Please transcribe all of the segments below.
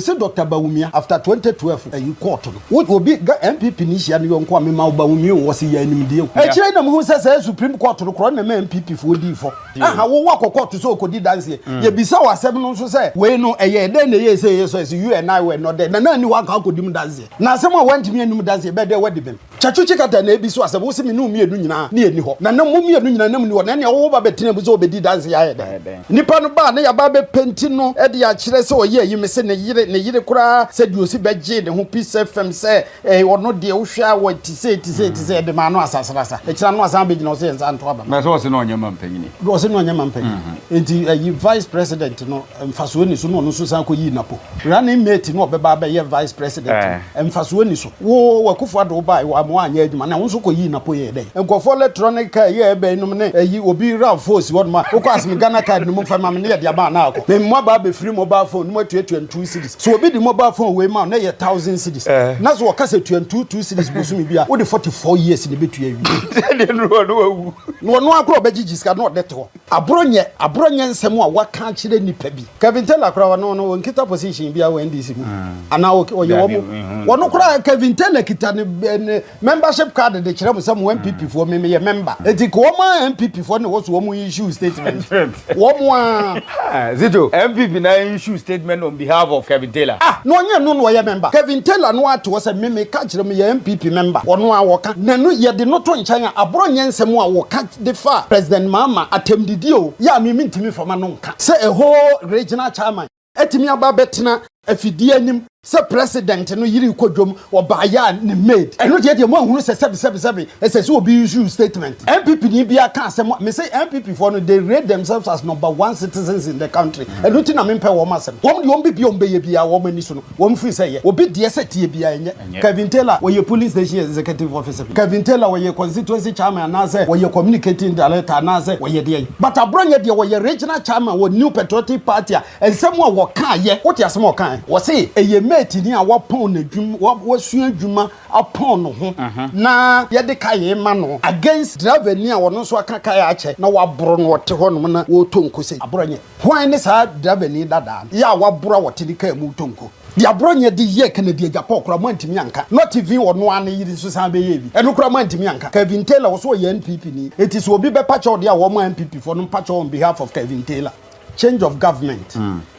Mese Doctor Bawumia after 2012 ayi court no wo obi ga NPP ni hyia ne yɔnko a mema wo Bawumia o wɔse yɛ animdeɛ o. Akyire yi na mehu sɛ saa Supreme Court no korɔ na ɛma NPP foɔ dii fɔ. Aha wo wakɔ court sɛ ɔkɔdi danseɛ yɛbisa wo asɛm no nso sɛ wei no ɛyɛɛ dɛn na ɛyɛɛ sei ɛyɛ sɛ ɛse you and I were not there na na anni hɔ anka akɔdi mu danseɛ na asɛm a woantumi anni mu danseɛ ɛbɛyɛ dɛn woadi bem. Kyatwitwi kata na ebi so asɛm wose me ne wo mmienu nyinaa ne yɛnni hɔ na na mo mmienu nyinaa na monni hɔ na ɛnea wo ba bɛtena mu sɛ ɔbɛdi danse ayɛ dɛn? Nipa no ba a na yɛaba abɛpenti no de akyerɛ sɛ ɔyɛ ayi mese ne yere ne yere koraa sɛ deɛ ɔsi bɛgyee ne ho Peace FM sɛ eh, ɔno deɛ wohwɛ a wɔ te sei te sei te sei ɛde maa no asasrasa akyire ano asan abɛgyina hɔ sɛ yɛnsa nto aba ma. Na sɛ ɔse na ɔnyɛ mampanyini. Ɔse na ɔnyɛ mampanyini nti ayi vice president no mfasoɔ ni so na ɔno nso san kɔyii Napo. Running mate no ɔbɛba abɛyɛ vice president no, mfasoɔ nni so. Wo Akufo Addo wo bae wamma wanyɛ adwuma na wo nso kɔyii Napo yɛɛ dɛn? Nkurɔfoɔ electronic car yi a ɛba yi nom ne ayi obi Rav 4 si hɔ nom a wokɔ ase me Ghana card no mu mfa ma me ne yɛde ama anaa akɔ. Me mmoa abɛfiri mobile phone no mu atuatua ntuu cedis. Sɛ obi de mobile phone wei ma wo na ɛyɛ thousand cedis na sɛ ɔka sɛ tua ntuu two cedis bosome bi a wode 44 years na ɛbɛtua awie. Sɛdeɛ nnuru hɔ no wawu. Na ɔno ara koraa ɔbɛgyegye sika na ɔde te hɔ. Aborɔ nyɛ aborɔ nyɛ nsɛm a waka akyerɛ nipa bi. Kevin Taylor koraa ɔno no ɔnkita position biara wɔ NDC mu anaa ɔyɛ wɔn wɔn koraa Kevin Taylor kita ne ne membership card de kyerɛ mo sɛ mo NPP foɔ me meyɛ member eti ka wɔn a NPP foɔ na ɛwɔ so wɔn issue statement wɔn a. Zito, NPP na issue statement on behalf of Kevin Taylor. Ah na ɔnyɛ no na ɔyɛ member Kevin Taylor no ate hɔ sɛ me meka kyerɛ mo yɛ NPP member ɔno a wɔka na no yɛde no to nkyɛn a aborɔ nyɛ nsɛm a wɔka de fa President Mahama atɛmdidi o, yɛ a me mentumi mfa m'ano nka sɛ a whole regional chairman atumi aba abɛtena afidie anim sɛ President no yere rekɔ dwam, ɔbaeɛ a ne maid. Ɛno deɛ deɛ moanhunu sɛ sɛbe sɛbe sɛbe ɛsɛ sɛ obi issue statement. NPP ni biara ka asɛm a, mese NPP foɔ no they rate themselves as number one citizens in the country, ɛno nti na mempɛ wɔn asɛm. Wɔn deɛ wɔn biribiara a wɔbɛyɛ biara wɔn ani so no, Wɔn firi sɛ yɛ obi deɛ sɛ tie biara ɛnyɛ. Kevin Taylor ɔyɛ polling station executive officer bi. Kevin Taylor ɔyɛ constituency chairman anaasɛ ɔyɛ communicating director anaasɛ ɔyɛ deɛn. But Abronyɛ deɛ ɔyɛ regional chairman wɔ New Patriotic Party a nsɛm a wɔkaeɛ, wote asɛm a ɔkaeɛ? Wɔse ɛyɛ mate ni a wapɔn n'adwuma, wasua adwuma apɔn ne ho na yɛde kaeɛ ma no against driver ni a ɔno nso aka kaeɛ akyɛ na waboro no ɔte hɔnom na ɔretɔ nko sei. Abronyɛ. Hwan ne saa driverni dadaa no? Yɛ a waboro a ɔte ne kaa mu retɔ nko. Deɛ aborɔnyɛ de yɛɛ Kennedy Agyapong koraa moantumi anka. Not even ɔno ara ne yere nso san bɛyɛɛ bi. Ɛno koraa moantumi anka. Kevin Taylor ɔso ɔyɛ NPP ni. Enti sɛ obi bɛpa kyɛw deɛ a wɔn NPP foɔ no mpa kyɛw on behalf of Kevin Taylor. Change of government.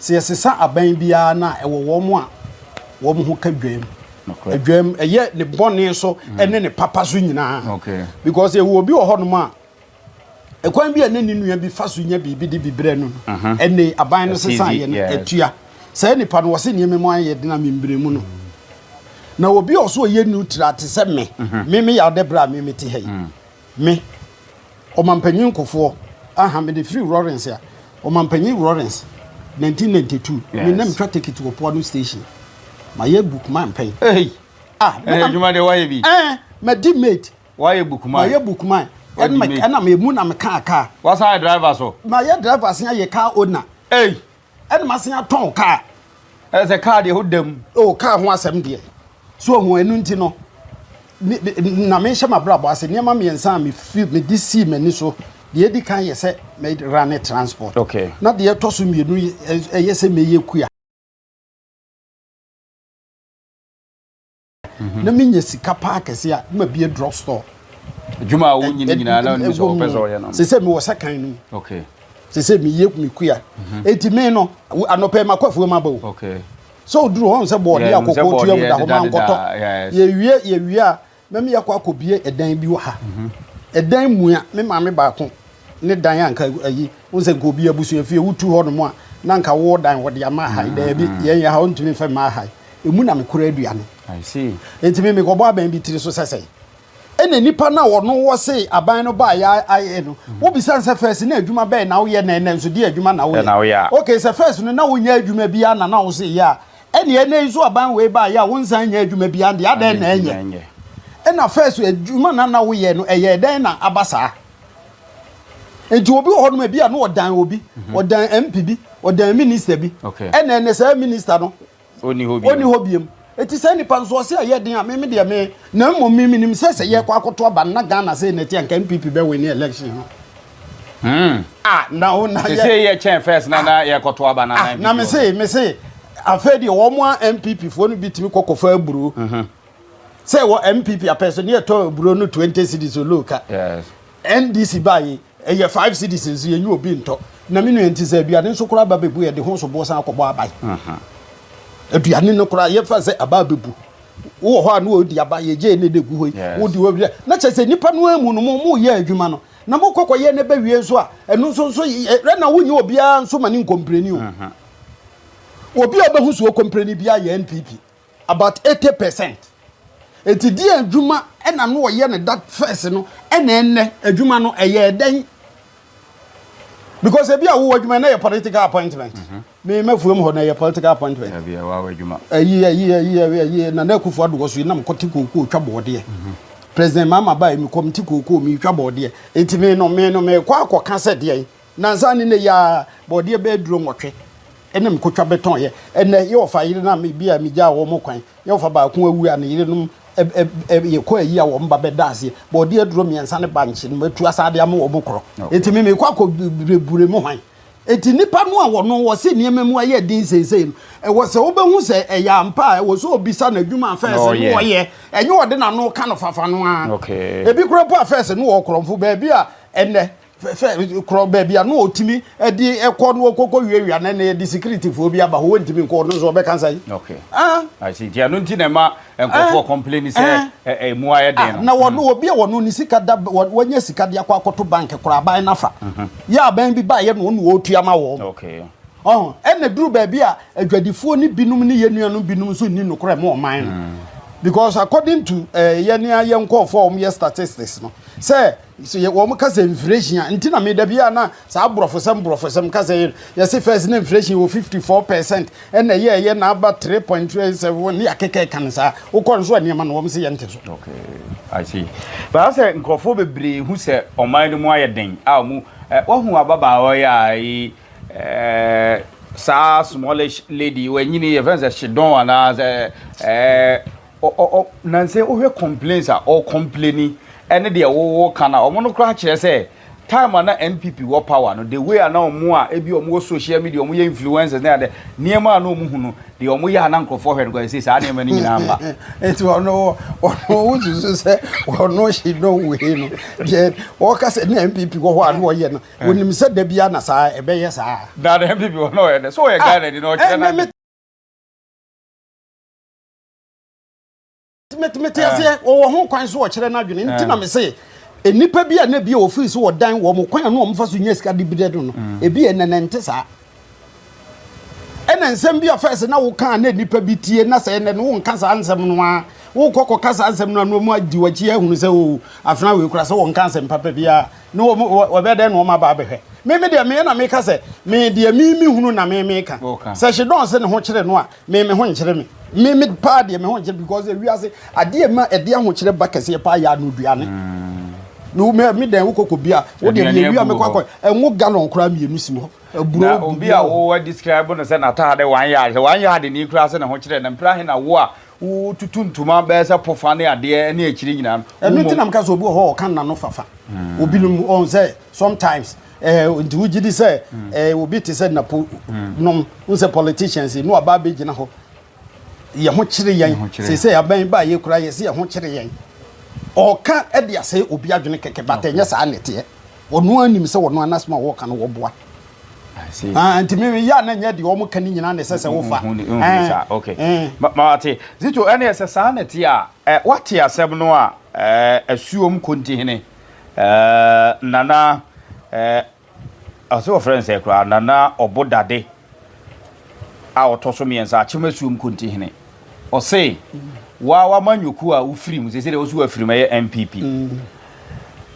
Sɛ yɛsesa aban biara no a ɛwɔ wɔn a wɔn ho ka dwam. Dwam ɛyɛ ne bɔne so ne ne papa so nyinaa. Because yɛwɔ obi wɔ hɔnom a Ɛkwan bi a na ne nua bi fa so nya biribi de bi brɛ no no, mhm. ɛnne aban no sesa yɛ no atua. Saa nipa no wɔse nneɛma mu ayɛ den a membrɛ mu no. Na obi a ɔso ɔyɛ neutral te sɛ me, mhm. me me yɛ berɛ a me mete ha yi. Mm. Me, ɔmampanyin nkofoɔ, aha mede firi Lawrence a, ɔmampanyin Lawrence 1992, me na metwa ticket wɔ Poano station. Mayɛ bookman pɛn. Hey. Ah, adwuma deɛ wayɛ bi. Eh, madi mate. Wayɛ bookman. Mayɛ bookman. Ɛna me emu na me kaa kaa. Wasan ayɛ driver so. Mayɛ driver sen ayɛ car owner. Ei. Ɛna masen atɔn car. Ɛsɛ sɛ car deɛ ho dam. Oh car ho asɛm deɛ. So ohun ɛnu nti no. Na me nhyɛ m'abrabɔ ase nneɛma mmiɛnsa a me fi me de sii m'ani so. Deɛ edi kan yɛ sɛ me run transport. Okay. Na deɛ ɛtɔ so mmienu ɛyɛ sɛ meyɛ kua. na menya sika paa kɛse a na mabie drug store. Adwuma a wonyini nyinaa na wonim sɛ wɔpɛ sɛ ɔyɛ no. Sɛ sɛ mewɔ sɛ kan no mu. Okay. Sɛ sɛ meyɛ me kua. Mhm. Enti me no anɔpɛ yi makɔ afuom aba o. Okay. Sɛ oduru hɔ sɛ bɔɔde akɔkɔɔ tua mu da hɔ mankɔtɔ. Yɛwie yɛwie a Na me yɛakɔ akɔbue ɛdan bi wɔ ha. Ɛdan mua, me maame baako ne dan a nka ayi, wo sɛ nka obi abusua fie, wotu hɔ nom a, na nka wo dan wɔde ama ha yi. Daabi, yɛn yɛ ha, wontumi mfa mma ha yi. Emu na mekora aduane. I see. Enti me mekɔbɔ aban bi tiri so sɛ sɛn. Ɛna nipa no a ɔno wɔ se aban no baa yɛ ayɛ no, wobisa no sɛ first na adwuma bɛn na woyɛ na ɛnɛ nso deɛ adwuma na woyɛ. Okay, sɛ first no na wonyɛ adwuma biara na na wo se yɛ a, Ɛnneɛ ɛnnɛ yi nso aban wei baeɛ a wonsan nyɛ adwuma biara deɛ adɛn na ɛnyɛ? Ɛna first adwuma na na woyɛ no ɛyɛɛ dɛn na aba saa? Nti obi wɔ hɔnom ebi a na ɔdan obi, mhm. ɔdan MP bi, ɔdan minister bi. Ɛna ɛnɛ saa minister no ɔni hɔ biem. Eti saa nipa nso ɔse ɛyɛ den a me me deɛ me na mmom me menim sɛ sɛ yɛkɔ akɔto aba no na Ghana sɛ na ɛte anka NPP bɛ win election no. Hmm. Ah, na o na yɛ. Sɛ yɛ kyɛn first na na yɛkɔto aba na na. Ah, na me se me se. Afei deɛ wɔn a NPP foɔ no bi tumi kɔ kɔfa aburo. Sɛ wɔ NPP apɛ so ne yɛtɔ aburo no 20 cedis olooka. Yes. NDC baa yi ɛyɛ 5 cedis nso yɛnyi obi ntɔ. Na me nua nti sɛ aduane nso koraa ba bɛbu yɛde ho soboɔ san akɔbɔ aban. Aduane no koraa yɛfa sɛ aba abɛbu. Wowɔ hɔ a na wɔdi aba yɛgye ne de gu hɔ yi. Wodi hɔ na kyerɛ sɛ nnipa no amu no mo mo yɛ adwuma no. Na mo kɔ kɔyɛ ne bɛwie nso a ɛno nso nso yɛ na wonyi obiara nso ma ne nkɔmpreni o. Obi a ɔbɛhu so ɔkɔmpreni biara yɛ NPP about 80%. Eti deɛ adwuma ɛna no ɔyɛ no that first no ɛna ɛnɛ adwuma no ɛyɛ dɛn? Because ebi a wowɔ adwuma na yɛ political appointment. Me mafuom hɔ na ɛyɛ political appointment. Ɛbi ɛwɔ adwuma. Ɛyi ɛyi ɛyi ɛyi ɛyi Nana Akufo Addo wɔ so yi nam kɔte kookoo twa bɔɔdeɛ. President Mahama baa yi mi kɔm te kookoo mi twa bɔɔdeɛ. Eti me no me no me kɔ akɔka sɛ deɛ nansa ne ne yaa bɔɔdeɛ bɛyɛ duro nwɔtwe ɛna mi kɔtwa bɛtɔn yɛ. Ɛnɛ yɛ ɔfa yere na mi bi a mi gyaa wɔn kwan yɛ ɔfa baako awu a ne yerenom ɛ ɛ ɛ yɛkɔ ayi a wɔn ba bɛda aseɛ bɔɔdeɛ aduro mmiɛnsa ne bankye no matu asa de ama wɔn korɔ. Eti me me kɔ akɔ burebure mu hwan. Eti nipa no a wɔno wɔse nneɛma mu ayɛ den seesei no, ɛwɔ sɛ wobɛhu sɛ ɛyɛ ampa a ɛwɔ sɛ obisa n'adwuma a first no wɔyɛ, ɛnyɛ ɔde n'ano ka no fafa no ara. Ebi koraa mpo a first no wɔ korɔmfo baabi a ɛnɛ fɛ korɔ baabi a no ɔtumi de ɛkɔ no ɔkɔkɔ wiawia no ɛnɛ yɛde security foɔ bi aba hɔ wɔntumi nkɔ ɔno nso ɔbɛka sɛn. Okay. Ah. I see. Nti ɛno nti na ɛma nkurɔfoɔ complain sɛ ɛmu ayɛ den no. Na wɔn obi a wɔn ne sika da wɔnyɛ sika de akɔ akɔto bank koraa aban nafa. Yɛ aban bi baayɛ no wɔn na wɔretua ma wɔn. Okay. Ɔho ɛna duru baabi a adwadifoɔ ne binom ne yɛn nuanom binom nso nni nokorɛ ma ɔman no. Because according to yɛn ne yɛn nkurɔfoɔ a wɔyɛ statistics no sɛ So yɛ wɔn ka sɛ inflation a nti na me da bi a na saa borɔfosɛm borɔfosɛm ka sɛ yɛse first na inflation wɔ 54% ɛna ɛyɛ ɛyɛ na aba 3.7 ne yɛakeka ɛka no saa wokɔ nso a nneɛma no wɔn se yɛnte so. Okay, I see. But sɛ nkurɔfoɔ bebree hu sɛ ɔman no mu ayɛ den a wɔn wahu ababaawa yi a yi ɛɛ saa smallish lady wanyini yɛfɛn sɛ hyedɔn anaa sɛ ɛɛ Ɔ ɔ ɔ nansa yi wohwɛ complaints a ɔcomplaini ɛne deɛ wo woka no a ɔmo no koraa kyerɛ sɛ time a na NPP wɔ power no the way a na ɔmo a ebi ɔmo wɔ social media ɔmo yɛ influencers ne ade nneɛma a na ɔmo hu no deɛ ɔmo yɛ a na nkorɔfoɔ hwɛ no koraa sɛ saa nneɛma no nyinaa mba. Nti ɔno ɔno wosusu sɛ ɔno hye no wei no deɛ ɔka sɛ na NPP wɔ hɔ a na ɔyɛ no onim sɛ da biara na saa ɛbɛyɛ saa. Na na NPP wɔ na ɔyɛ dɛ sɛ ɔyɛ Ghana ni na ɔkyerɛ n'adwene. Mete aseɛ wɔwɔ ho kwan so wɔkyerɛ n'adwene nti na mese nnipa bi a na bi a wɔfiri so wɔdan wɔn kwan a na wɔn fa so nya sika de bi dɛ no ebi yɛ nɛnɛ nte saa ɛna nsɛm bi a fɛs na woka na nnipa bi tie na sɛ ɛnɛ no wonka saa nsɛm no a wokɔ kɔka saa nsɛm no a na wɔn adi wɔakyi ahunu sɛ o afena wei kora sɛ wɔnka nsɛm papa biara na wɔn wɔbɛyɛ dɛn na wɔn aba abɛhwɛ me me deɛ me na meka sɛ me deɛ me me hunu na me meka sɛ hyedɔn sɛ ne ho kyerɛ no a Me me ho nkyere me. Me me paa deɛ me ho nkyere because ewiase adeɛ ma ɛde ahokyerɛ ba kɛseɛ paa yɛ anoduane. Me me me dan wokɔ kɔ bi a wo deɛ me ewia me kɔ akɔ ɛnwo gallon koraa mmienu si hɔ. Aburo Na obi a wo describe no sɛ n'ataade one yard sɛ one yard ni koraa sɛ ne ho kyerɛ na mpira he na wo a wotutu ntoma bɛyɛ sɛ pofa ne adeɛ ne akyire nyinaa no. Ɛno nti na meka sɛ obi wɔ hɔ ɔka n'ano fafa. Obinom ɔn sɛ sometimes Eh, nti wogye di sɛ eh, obi te sɛ Napo nom, wohu sɛ politicians yi, na waba abɛgyina hɔ. Yɛ ho kyere yɛn. Seesei aban ba yɛ kura yɛ sɛ yɛ ho kyere yɛn. Ɔka de asɛe obi adwene kɛkɛ, but ɛnyɛ saa na ɛteɛ. Ɔno ara nim sɛ ɔno ara n'asɛm a wɔka no wɔboa. Ah, nti me yɛ a na nyɛ deɛ wɔn ka ne nyinaa na ɛsɛ sɛ wofa. Eh, okay. Eh. Mate. Zito, ɛne ɛsɛ saa na ɛteɛ a, eh, wate asɛm no a, eh, asuom kontihene. Eh, Nana, eh, ɔsɛ wɔfrɛ no sɛ koraa, Nana Ɔbodade a ɔtɔ so mmiɛnsa, Akyem Asuom Kontihene. Ɔse, wa w'amanyɔkuo a wofiri mu, sese deɛ wo so wafiri mu, ɛyɛ NPP.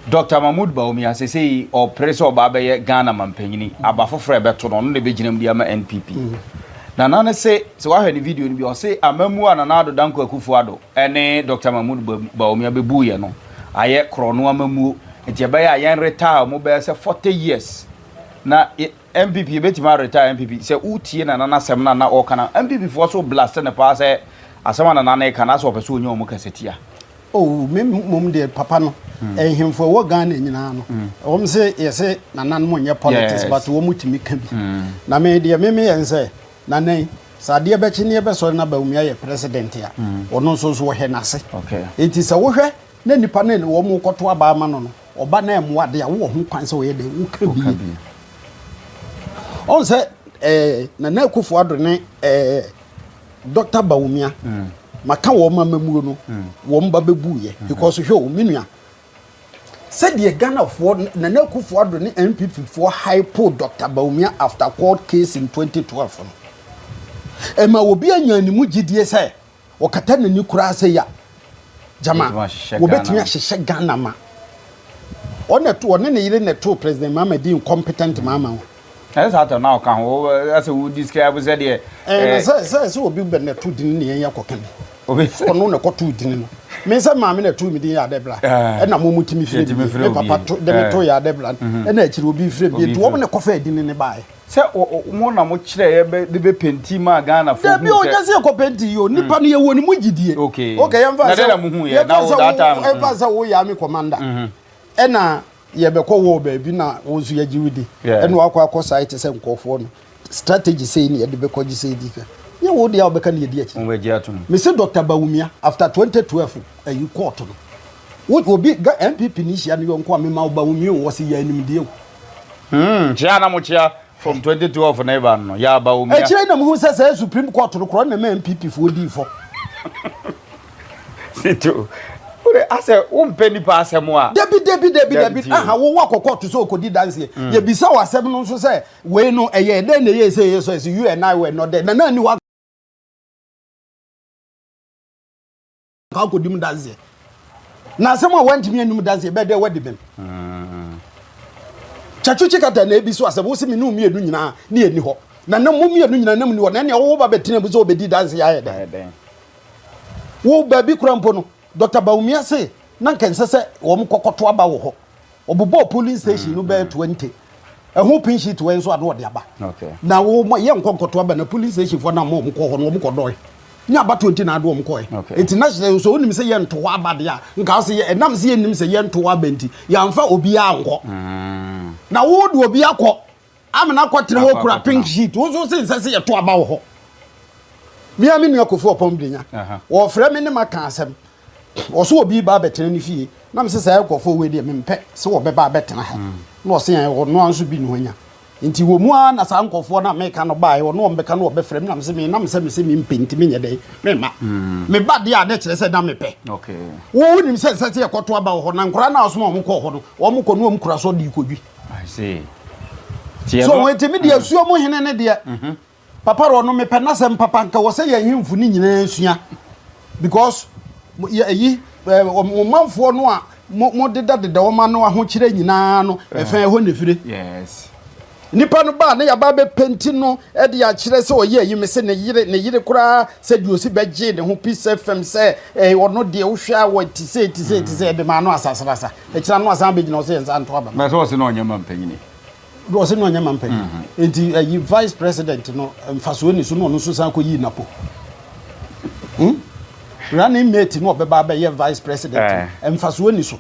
Dr. Mahmood Bawumia, sese ɔpere sɛ ɔba abɛyɛ Ghana mampanyini, aba foforɔ a ɛbɛto no, ɔno na ɛbɛgyina mu de ama NPP. Nana no se, sɛ wahwɛ ne video no bi, ɔse amammuo a Nana Addo Dankwa Akufo-Addo ne Dɔkta Mahmood Bawumia bɛbuiɛ no ayɛ korɔno amammuo nti ɛbɛyɛ a yɛn retire wɔn bɛyɛ sɛ 40 years na NPP yɛbɛtumi a retire NPP sɛ wotie Nana n'asɛm no a na ɔka no NPP foɔ so blast no paa sɛ asɛm a Nana no reka no asɛ ɔpɛ sɛ ɔnya wɔn kasatia. Oh, me mmom deɛ papa no, nhemfo ɛwɔ Ghana nyinaa no, wɔn se yɛse nananom nyɛ politics but wɔn tumi ka bi. Na me deɛ me meyɛ nsɛ, Nana yi, Sɛ adeɛ bɛkye ne yɛbɛsɔre na Bawumia yɛ president a, ɔno nso nso wɔhwɛ n'ase. Enti sɛ wohwɛ na nnipa no a wɔn rekɔto aba ama no no, ɔba na ɛmmoa adeɛ a, wowɔ ho kwan sɛ woyɛ dɛn? Woka bi. Ɔhu sɛ eh, Nana Akufo Addo ne eh, Dr. Bawumia, maka wɔn amamuo no, wɔn ba bɛbuiɛ. Because hwɛ o, me nua, Sɛdeɛ Ghanafoɔ, Nana Akufo Addo ne NPP foɔ hypoo Doctor Bawumia after court case in 2012 no, ɛma obi anya ne mu gyidie sɛ ɔkata n'ani koraa sɛ ya gyama wɔbɛtumi ahyehyɛ Ghana ma. Ɔna ɔne ne yere na ɛtoo President Mahama din incompetent Mahama o. Ɛsɛ saa tɔ na ɔka ho ɛsɛ wo describe sɛ deɛ. Ɛɛ na sɛ sɛ sɛ obi bɛ na ɛto din ne yɛn akɔka bi. Obi sɛ ɔno na ɛkɔto din no. Me sɛ maame na ɛto me din yɛ adɛ bla. Ɛna mo mo tumi frɛ bi. Me papa to de me to yɛ adɛ bla. Ɛna akyiri obi frɛ bi. Nti wɔn na ɛkɔfa din ne baeɛ. Sɛ mo na mo kyerɛ yɛ bɛ de bɛ penti maa Ghana fo hu sɛ. Dabi o nyɛ sɛ yɛkɔ penti yi o nipa no yɛ wɔ ne mu gyidie. Okay. Okay yɛn fa sɛ yɛn fa sɛ yɛn fa sɛ wo yɛ army commander. Ɛna Yɛbɛkɔ war baabi na wo nso yɛgye wo di ɛna wakɔ akɔ site sɛ nkurɔfoɔ no strategy sei ne yɛde bɛkɔ gye sei di ka nyɛ wo deɛ a wobɛka ne yɛdi akyi mese Dr. Bawumia after 2012 ayi court no wo obi NPP ne hyia no yɔnko a mema wo Bawumia o wɔse yɛ animdeɛ o Hmm, kyea na mo kyea from 2012 na ɛba no yɛ Bawumia. Akyire na muhu sɛ sɛ Supreme Court no korɔ na ma NPP foɔ dii fɔ. Sito, wode asɛ wompɛ nipa asɛm a. Dabi dabi dabi dabi aha wo wakɔ court sɛ okodi danseɛ. Mm. Yɛbisa wɔ asɛm no nso sɛ wei no ɛyɛ dɛn na ɛyɛ sɛ ɛyɛ sɛ you and I were not there. Na na ani hɔ anka akɔdi mu danseɛ. Na asɛm a wantumi anim danseɛ bɛɛ dɛ wadi bem. Mm. Kyatwitwi kata na ebi so asɛm wo se me ne wo mmienu nyinaa ne yɛnni hɔ. Na na mo mmienu nyinaa nam ni hɔ na ɛnea wo ba bɛtena mu sɛ obɛdi danseɛ ayɛ dɛn. Wo baabi koraa mpo no, Dɔkta Bawumia se na nka ɛnsɛ sɛ wɔn kɔ kɔto aba wɔ hɔ. Ɔbobɔɔ polling station no bɛyɛ 20. Ɛho pin sheet wɔ nso a na ɔde aba. Na wo yɛ nkɔ nkɔto aba na polling station foɔ na ama wɔn kɔ hɔ no wɔn kɔ dɔe. Nyɛ aba 20 na ade wɔn kɔɛ. Eti na kyerɛ sɛ wonim sɛ yɛnto hɔ aba deɛ a nka wo sɛ yɛ ɛnam sɛ yɛnnim sɛ yɛnto hɔ aba nti yɛamfa obiara ankɔ. Na wo de obi akɔ. Amena kɔtena hɔ kura pink sheet. Wo nso se nsɛ sɛ yɛto aba wɔ hɔ. Me ara me nua Kofi Ɔpɔn Brenya, wɔfrɛ me ne ma ka asɛm. Ɔso obi ba abɛtena ne fie. Na me se saa nkurɔfoɔ wei deɛ mempɛ sɛ wɔbɛba abɛtena ha. Na ɔse ɛn ɔno ara nso bi ne wanya. Nti wɔ mu ara na saa nkurɔfoɔ no a meka no baeɛ, ɔne wɔn bɛka na wɔbɛfrɛ me. Na me se me nam sɛ mese mempɛ nti menyɛ dɛn memma. Meba deɛ a na ɛkyerɛ sɛ na mepɛ. Wo wonim sɛ ɛnsɛ sɛ yɛkɔto aba wɔ hɔ. Na nkwadaa no a ɔsoma wɔn kɔɔ hɔ no, wɔn kɔ ne wɔn kura so de rekɔdwi. I see. So wɔn eti mi deɛ asuo mu hene ne deɛ. Mhm. Papa rɔ no mepɛ n'asɛm papa nka wɔ sɛ yɛn hemfo ne nyinaa sua because yɛ ayi mo manfoɔ no a mo mo deda deda wɔn ano ahokyerɛ nyinaa no ɛfɛn ɛhɔ na efire. Yes. Nipa no baa ne yaba bɛpenti no de akyerɛ sɛ ɔyɛ ayi me se ne yere ne yere koraa sɛ deɛ osi bɛgye ne ho Peace FM sɛ ɛɛ ɔno deɛ wohwɛ a wɔ ti sɛ ti sɛ ti sɛ ɛde maa no asasrasa. Akyire ano asan abɛgyina hɔ sɛ yɛn nsa nto aba. Na sɛ ɔse na ɔnyɛ mampanyini. Ɔse na ɔnyɛ mampanyini. Nti ayi vice president no mfasoɔ ni so na ɔno nso san kɔ yii napo. Hmm? Running mate no ɔbɛba abɛyɛ vice president no mfasoɔ ni so.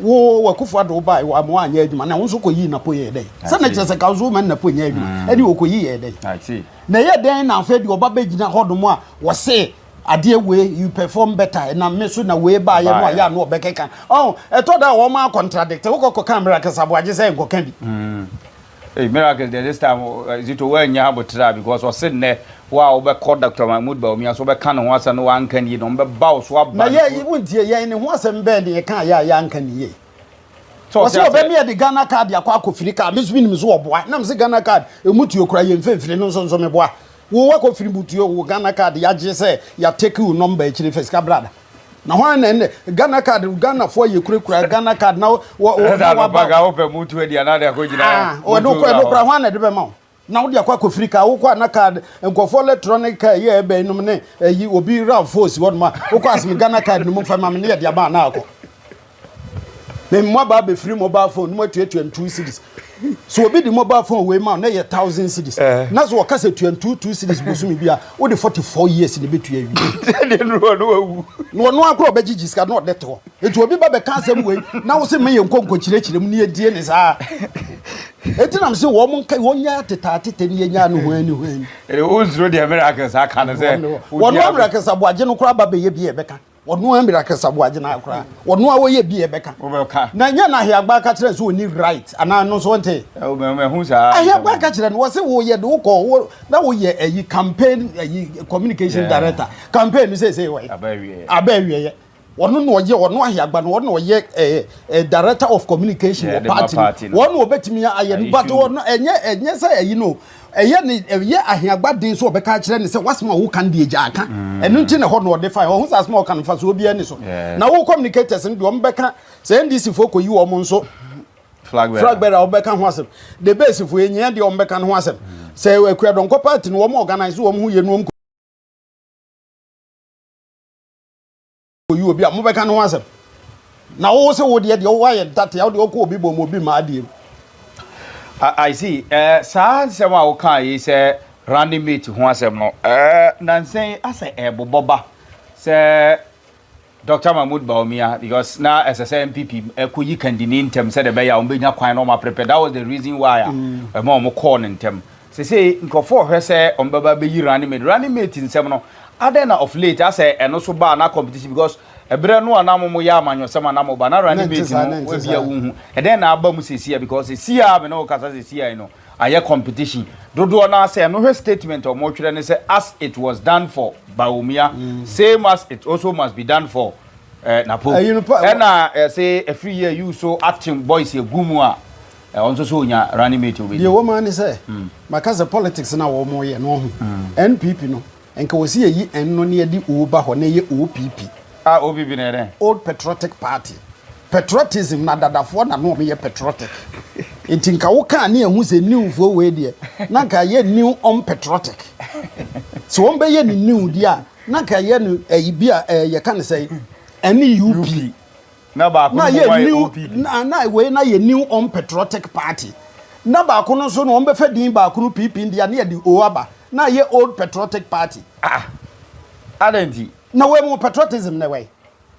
Wo Akufo Addo wo bae wɔ ama anyɛ adwuma na wo nso kɔ yii napo yɛɛ dɛn? Sɛ na kyerɛ sɛ ka nso woma napo nyɛ adwuma. Ɛne ɔkɔ yi yɛɛ dɛn? Na ɛyɛ dɛn na afei deɛ ɔba bɛgyina hɔ nom a wɔse adeɛ wei you perform better ɛnam me so na wei baayɛ no ayɛ ano ɔbɛkeka ɔn ɛtɔ da a wɔn a contradict wokɔ kɔka miracles aboagye sɛ nkɔka bi. Mm. Hey, miracles deɛ this time eh, Zito woannya abotra because ɔse nnɛ wo a wobɛkɔ Dr. Mahmoud Bawumia so wobɛka ne ho asɛm no woanka ne yie na ɔmbɛba wo so aba na yɛ wontie yɛn ne ho asɛm bɛn ne yɛka yɛ a yɛanka ne yie Wɔsi ɔbɛ mi yɛ de Ghana card akɔ akɔfiri car me nso mi nim so ɔboa nam se Ghana card emu tuo kura yɛ mfimfini no nso nso me boa wo wakɔ firi mu tuo wo Ghana card yagye sɛ ya take wo number akyire fɛ sika brada na hwan na ɛnɛ Ghana card Ghana foɔ yɛ kura kura Ghana card na wɔ wɔ na waba wo pɛ mu tuo di anaa de akɔ gyina ah ɛno kura hwan na ɛde bɛma wo Na wode akɔ akɔfiri kaa wokɔ a na kaa nkurɔfoɔ electronic kaa yi a ɛbɛn nom ne ɛyi obi rav4 si hɔ nom a wokɔ asem Ghana card no mu mfa ma me ne yɛde ama anaa akɔ me mmoa bɛfiri mobile phone no mu atuatua ntu cedis so obi de mobile phone wei ma na ɛyɛ thousand cedis eh. na so wɔka sɛ tua ntu two cedis bosome bi a wode 44 years ne bɛtua wie na ɔno akora ɔbɛgyegye sika na ɔde te hɔ nti obi ba bɛka asɛm wei na wo se meyɛ nkɔ nkɔkyerɛkyerɛ mu ne yɛdie ne saa. Eti nam se wɔn nka wɔn nyɛ atetɛ atetɛ ne yɛnya no hwan ni hwan ni. Ɛde wo nsuro deɛ Miracles aka no sɛ. Wɔn a Miracles Aboagye no koraa ba bɛyɛ bi a ɛbɛka. Wɔn a Miracles Aboagye no koraa wɔn a wɔyɛ bi a ɛbɛka. Wɔbɛka. Na nyɛ na Ahiagba ka kyerɛ sɛ wɔni right anaa no nso wɔnte. Ɛhu saa. Ahiagba ka kyerɛ no wɔse wɔyɛ de wokɔ wo na woyɛ ayi campaign ayi communication director campaign no seesei wɔyɛ. Aba awieɛ. Aba awieɛ. Ɔno na ɔyɛ ɔno Ahiagba no ɔno na ɔyɛ ɛɛ eh, director of communication wɔ party no wɔn na ɔbɛtumi ayɛ no but ɔno ɛnyɛ ɛnyɛ sɛ ɛyi no ɛyɛ ne ɛyɛ Ahiagba den so ɔbɛka akyerɛ ne sɛ wasɛm a woka no deɛ gya aka ɛno nti na ɛhɔ na ɔde fa ɔho sɛ asɛm a ɔka no fa so obiara ni so na wo communicators no deɛ wɔn bɛka sɛ NDC foɔ kɔyi wɔn nso flag bearer a wɔbɛka ho asɛm the base foɔ yɛnyɛ deɛ wɔn bɛka no ho asɛm sɛ Akuadɔnkɔ party no wɔn organize wɔn ho yɛ no wɔn kɔyi obi a mobɛka ne ho asɛm na wo sɛ wo deɛ deɛ woayɛ ntatea wo deɛ wokɔ obi bɔ mu obi ma adeɛ mu. I see. Eh, saa nsɛm a wokaa yi sɛ running mate ho asɛm no, eh, nansa yi asɛ ɛbobɔ ba sɛ Dr. Mahmoud Bawumia because na ɛsɛ sɛ NPP ɛkɔyi kandini ntɛm sɛdeɛ ɛbɛyɛ a wɔbɛnya kwan na wɔn aprepare. That was the reason why a ɛma wɔn kɔɔ no ntɛm. Sesei nkurɔfoɔ rehwɛ sɛ wɔn bɛba abɛyi running mate. Running mate nsɛm no, adɛn na of late asɛ ɛno so baa na competition because ɛberɛ no a na mo yɛ amanyɔsɛm a na mo ba na running mate no ebia wonhu. Ɛdɛn na aba mu seesei a because seesei a me ne wo kasa seesei yi no ayɛ competition. Dodoɔ no ara sɛ ɛno hwɛ statement a wɔtwerɛ ne sɛ as it was done for Bawumia, same as it also must be done for eh, Napo. Ɛna ɛsɛ ɛfiri yɛ you so acting boys egu mu a Ɔno nso sɛ ɔnya running mate ɔbɛdi. Deɛ ɛwɔ mu ara ne sɛ, maka sɛ politics no a wɔreyɛ no wahu, NPP no, nka wɔsi yɛyi N no na yɛde O ba hɔ na ɛyɛ OPP. Ah OPP no ɛyɛ dɛn? Old Patriotic Party. Patriotism no adadafoɔ na na wɔyɛ patriotic. Nti nka woka a ne yɛhu sɛ new foɔ wei deɛ, na nka ɛyɛ new unpatriotic. Sɛ wɔbɛyɛ no new deɛ a, na nka ɛyɛ no ɛyi bi a ɛɛ yɛka no sɛn? NUP. Na baako na no yɛ mmom ayɛ new OPP. na na wei na yɛ new unpatriotic party na baako no nso no wɔn bɛfɛ din baako no PP deɛ ne yɛde O aba na yɛ old patriotic party. Ah adɛn nti? Na wei mu patriotism na ɛwɔ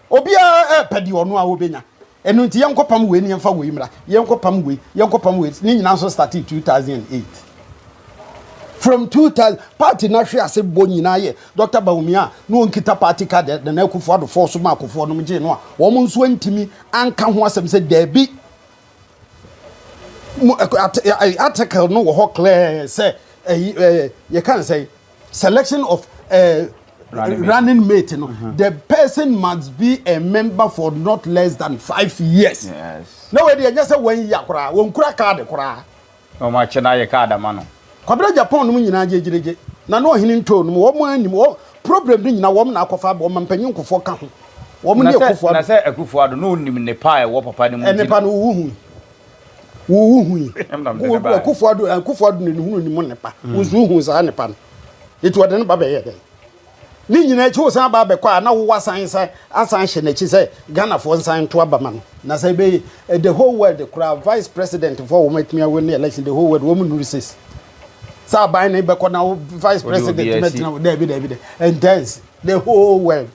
obiara ɛɛpɛ deɛ ɔno a ɔbɛnya ɛno nti yɛnkɔ pam wei ne yɛmfa wei mmra yɛnkɔ pam wei yɛnkɔ pam wei ne nyinaa nso started 2008 from 2000 party na hwe ase bɔ nyinaa yɛ Dr. Bawumia a na ɔnkita party card Nana Akufo-Addo fɔɔ so maa Kufuor nom gyee no a wɔn nso antumi anka ho asɛm sɛ daabi mo article no wɔ hɔ clear sɛ ɛyi ɛɛ yɛka no sɛ selection of uh, running mate no mm -hmm. the person must be a member for not less than 5 years. Yes. Na wei deɛ ɛnyɛ sɛ wɔn yi koraa wɔn kura card koraa. Na wɔn akyɛ no ayɛ card ama no. Kwabena Japan nom nyinaa gyegyregye na na ɔhene ntoo nom wɔn anim wɔ problem no nyinaa wɔn na akɔfa aba ɔmampanyin Kufuor ka ho wɔn Na ne sɛ Akufo na Addo. sɛ Akufo Addo na onim nnepa a ɛwɔ papa no mu nti. Nnepa no wowu hui wowu hui Ɛna mede ne baeɛ. Akufo Addo Akufo Addo na ne hunu nim nnepa wo nso wohu saa nnepa no nti ɔde ne ba bɛyɛ dɛn Ne nyinaa akyi wosan aba abɛkɔ a na wo wasan san asan hyɛ n'akyi sɛ Ghanafoɔ nsan nto aba ma no. Na sɛ ɛbɛyɛ the whole world koraa vice president foɔ a wɔn atumi awin election the whole world wɔn nnuru six. Sɛ aban no bɛkɔ na wo vice Wode obi president asi. mɛtena daabi daabi daabi intense the whole world.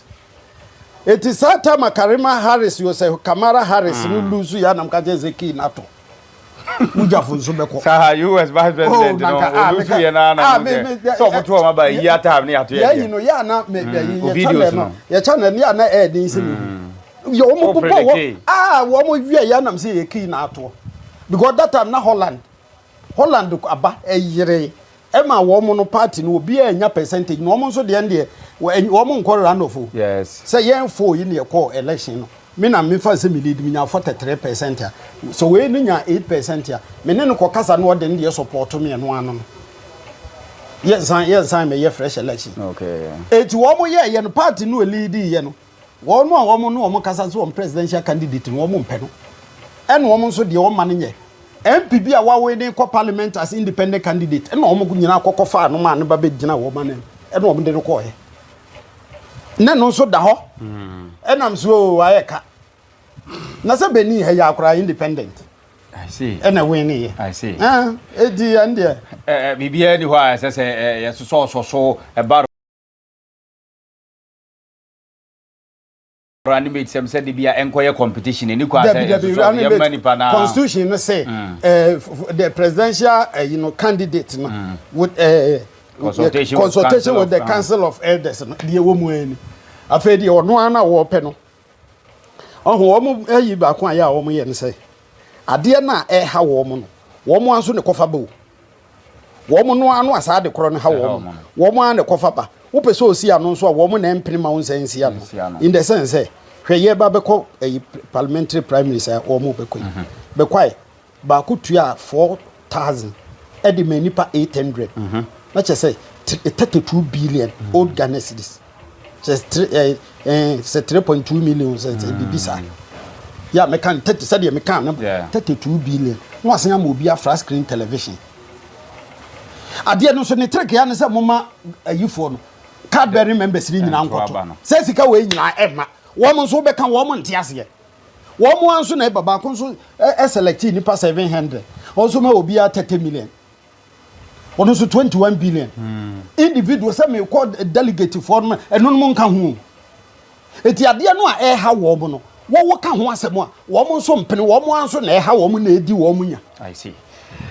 Eti saa time a Karima Harris yo sɛ Kamara Harris no lose yɛ anam ka kyerɛ sɛ key no atɔ. Wogyafo nso bɛkɔ. Saa US vice Oh, president no nanka ah olusu meka yɛ na na ah mu me sɛ me sɛ ɔmo to ɔmo aba yi atam ne yɛato yɛ yɛyi deɛ. no yɛ ana me O yɛ videos channel no no. yɛ channel no yɛ ana ɛyɛ den sɛ mehu yɛ wɔn O bobɔ wɔ predicte. ah wɔn wie yɛ anam sɛ yɛ key na atoɔ because that time na Holland Holland aba ɛyere ɛma wɔn no party no obiara nya percentage na wɔn nso deɛ deɛ wɔn nkɔ run off o Yes. sɛ yɛn fo yi na yɛkɔ election no me na mefa sɛ me lead me nya 43% a so wei no nya 8% a me ne no kɔ kasa na ɔde ne deɛ support me ɛno ano no yɛnsan yɛnsan mɛyɛ fresh election. Okay. Eti wɔn yɛ yɛ no party no lead yɛ no wɔn a wɔn no wɔn kasa sɛ wɔn presidential candidate no wɔn mpɛ no ɛna wɔn nso deɛ wɔn ma no nyɛ MP bi a wawe ne kɔ parliament as independent candidate ɛna wɔn nyinaa kɔkɔ fa no ma ne ba bɛ gyina wɔn anim ɛna wɔn de no kɔɔɛ ne no nso da hɔ ɛnam so o ayɛ ka na sɛ Benin ha yɛ akora independent I see. ɛna win ne yɛ I see. ɛn eti ɛn deɛ. Ɛ biribiara ni hɔ a ɛsɛ sɛ ɛ yɛsosɔ sɔ so ɛba. Running mate sɛm sɛ de bia ɛnkɔyɛ competition ɛni kwan sɛ Dabi dabi ɛsoso running yɛmma mate nipa na constitution no sɛ eh, the presidential eh, you know, candidate no with eh, Consultation with consultation council with of- the council of elders no deɛ ɛwɔ mu ani. Afei deɛ ɔno ara na wɔpɛ no ɔho wɔn ayi baako a yɛ a wɔn yɛ no sɛ adeɛ no a ɛha wɔn no wɔn ara nso ne kɔfa ba o. Wɔn no ara no a saa ade korɔ no ha wɔn no, wɔn ara na ɛkɔfa ba. Wopɛ sɛ ɔsi ano nso a, wɔn na ɛmpene ma wo nsa nsi ano. In the sense sɛ, hwɛ yɛreba bɛkɔ ɛyi parliamentary primaries a wɔn bɛkɔ yi. Mhm. Bɛkwae, baako tua 4,000 ɛde ma nipa 800. Mhm. Na kyerɛ sɛ 32 billion mhm. old Ghana cedis. Sɛ three ɛɛ ɛɛ sɛ 3.2 million sɛ sɛ biribi saa. Yɛ a mɛka no 30 sɛdeɛ meka no 32 billion. Na wasan ama obi afra screen television. Adeɛ no nso ne trick ya ne sɛ moma ayifoɔ no card bearing members no nyinaa nkɔto sɛ sika wei nyinaa ɛma wɔn nso wobɛka wɔn nte aseɛ wɔn ara nso na ɛba baako nso ɛselect nipa 700 wɔn nso ma obiara 30 million wɔn nso 21 billion hmm. individual sɛ mekɔ delegate foɔ no ɛno no mo nka ho Enti adeɛ no a ɛreha wɔn no, wɔwɔ ka ho asɛm a, wɔn nso mpene, wɔn ara nso na ɛha wɔn na ɛdi wɔn nya. I see.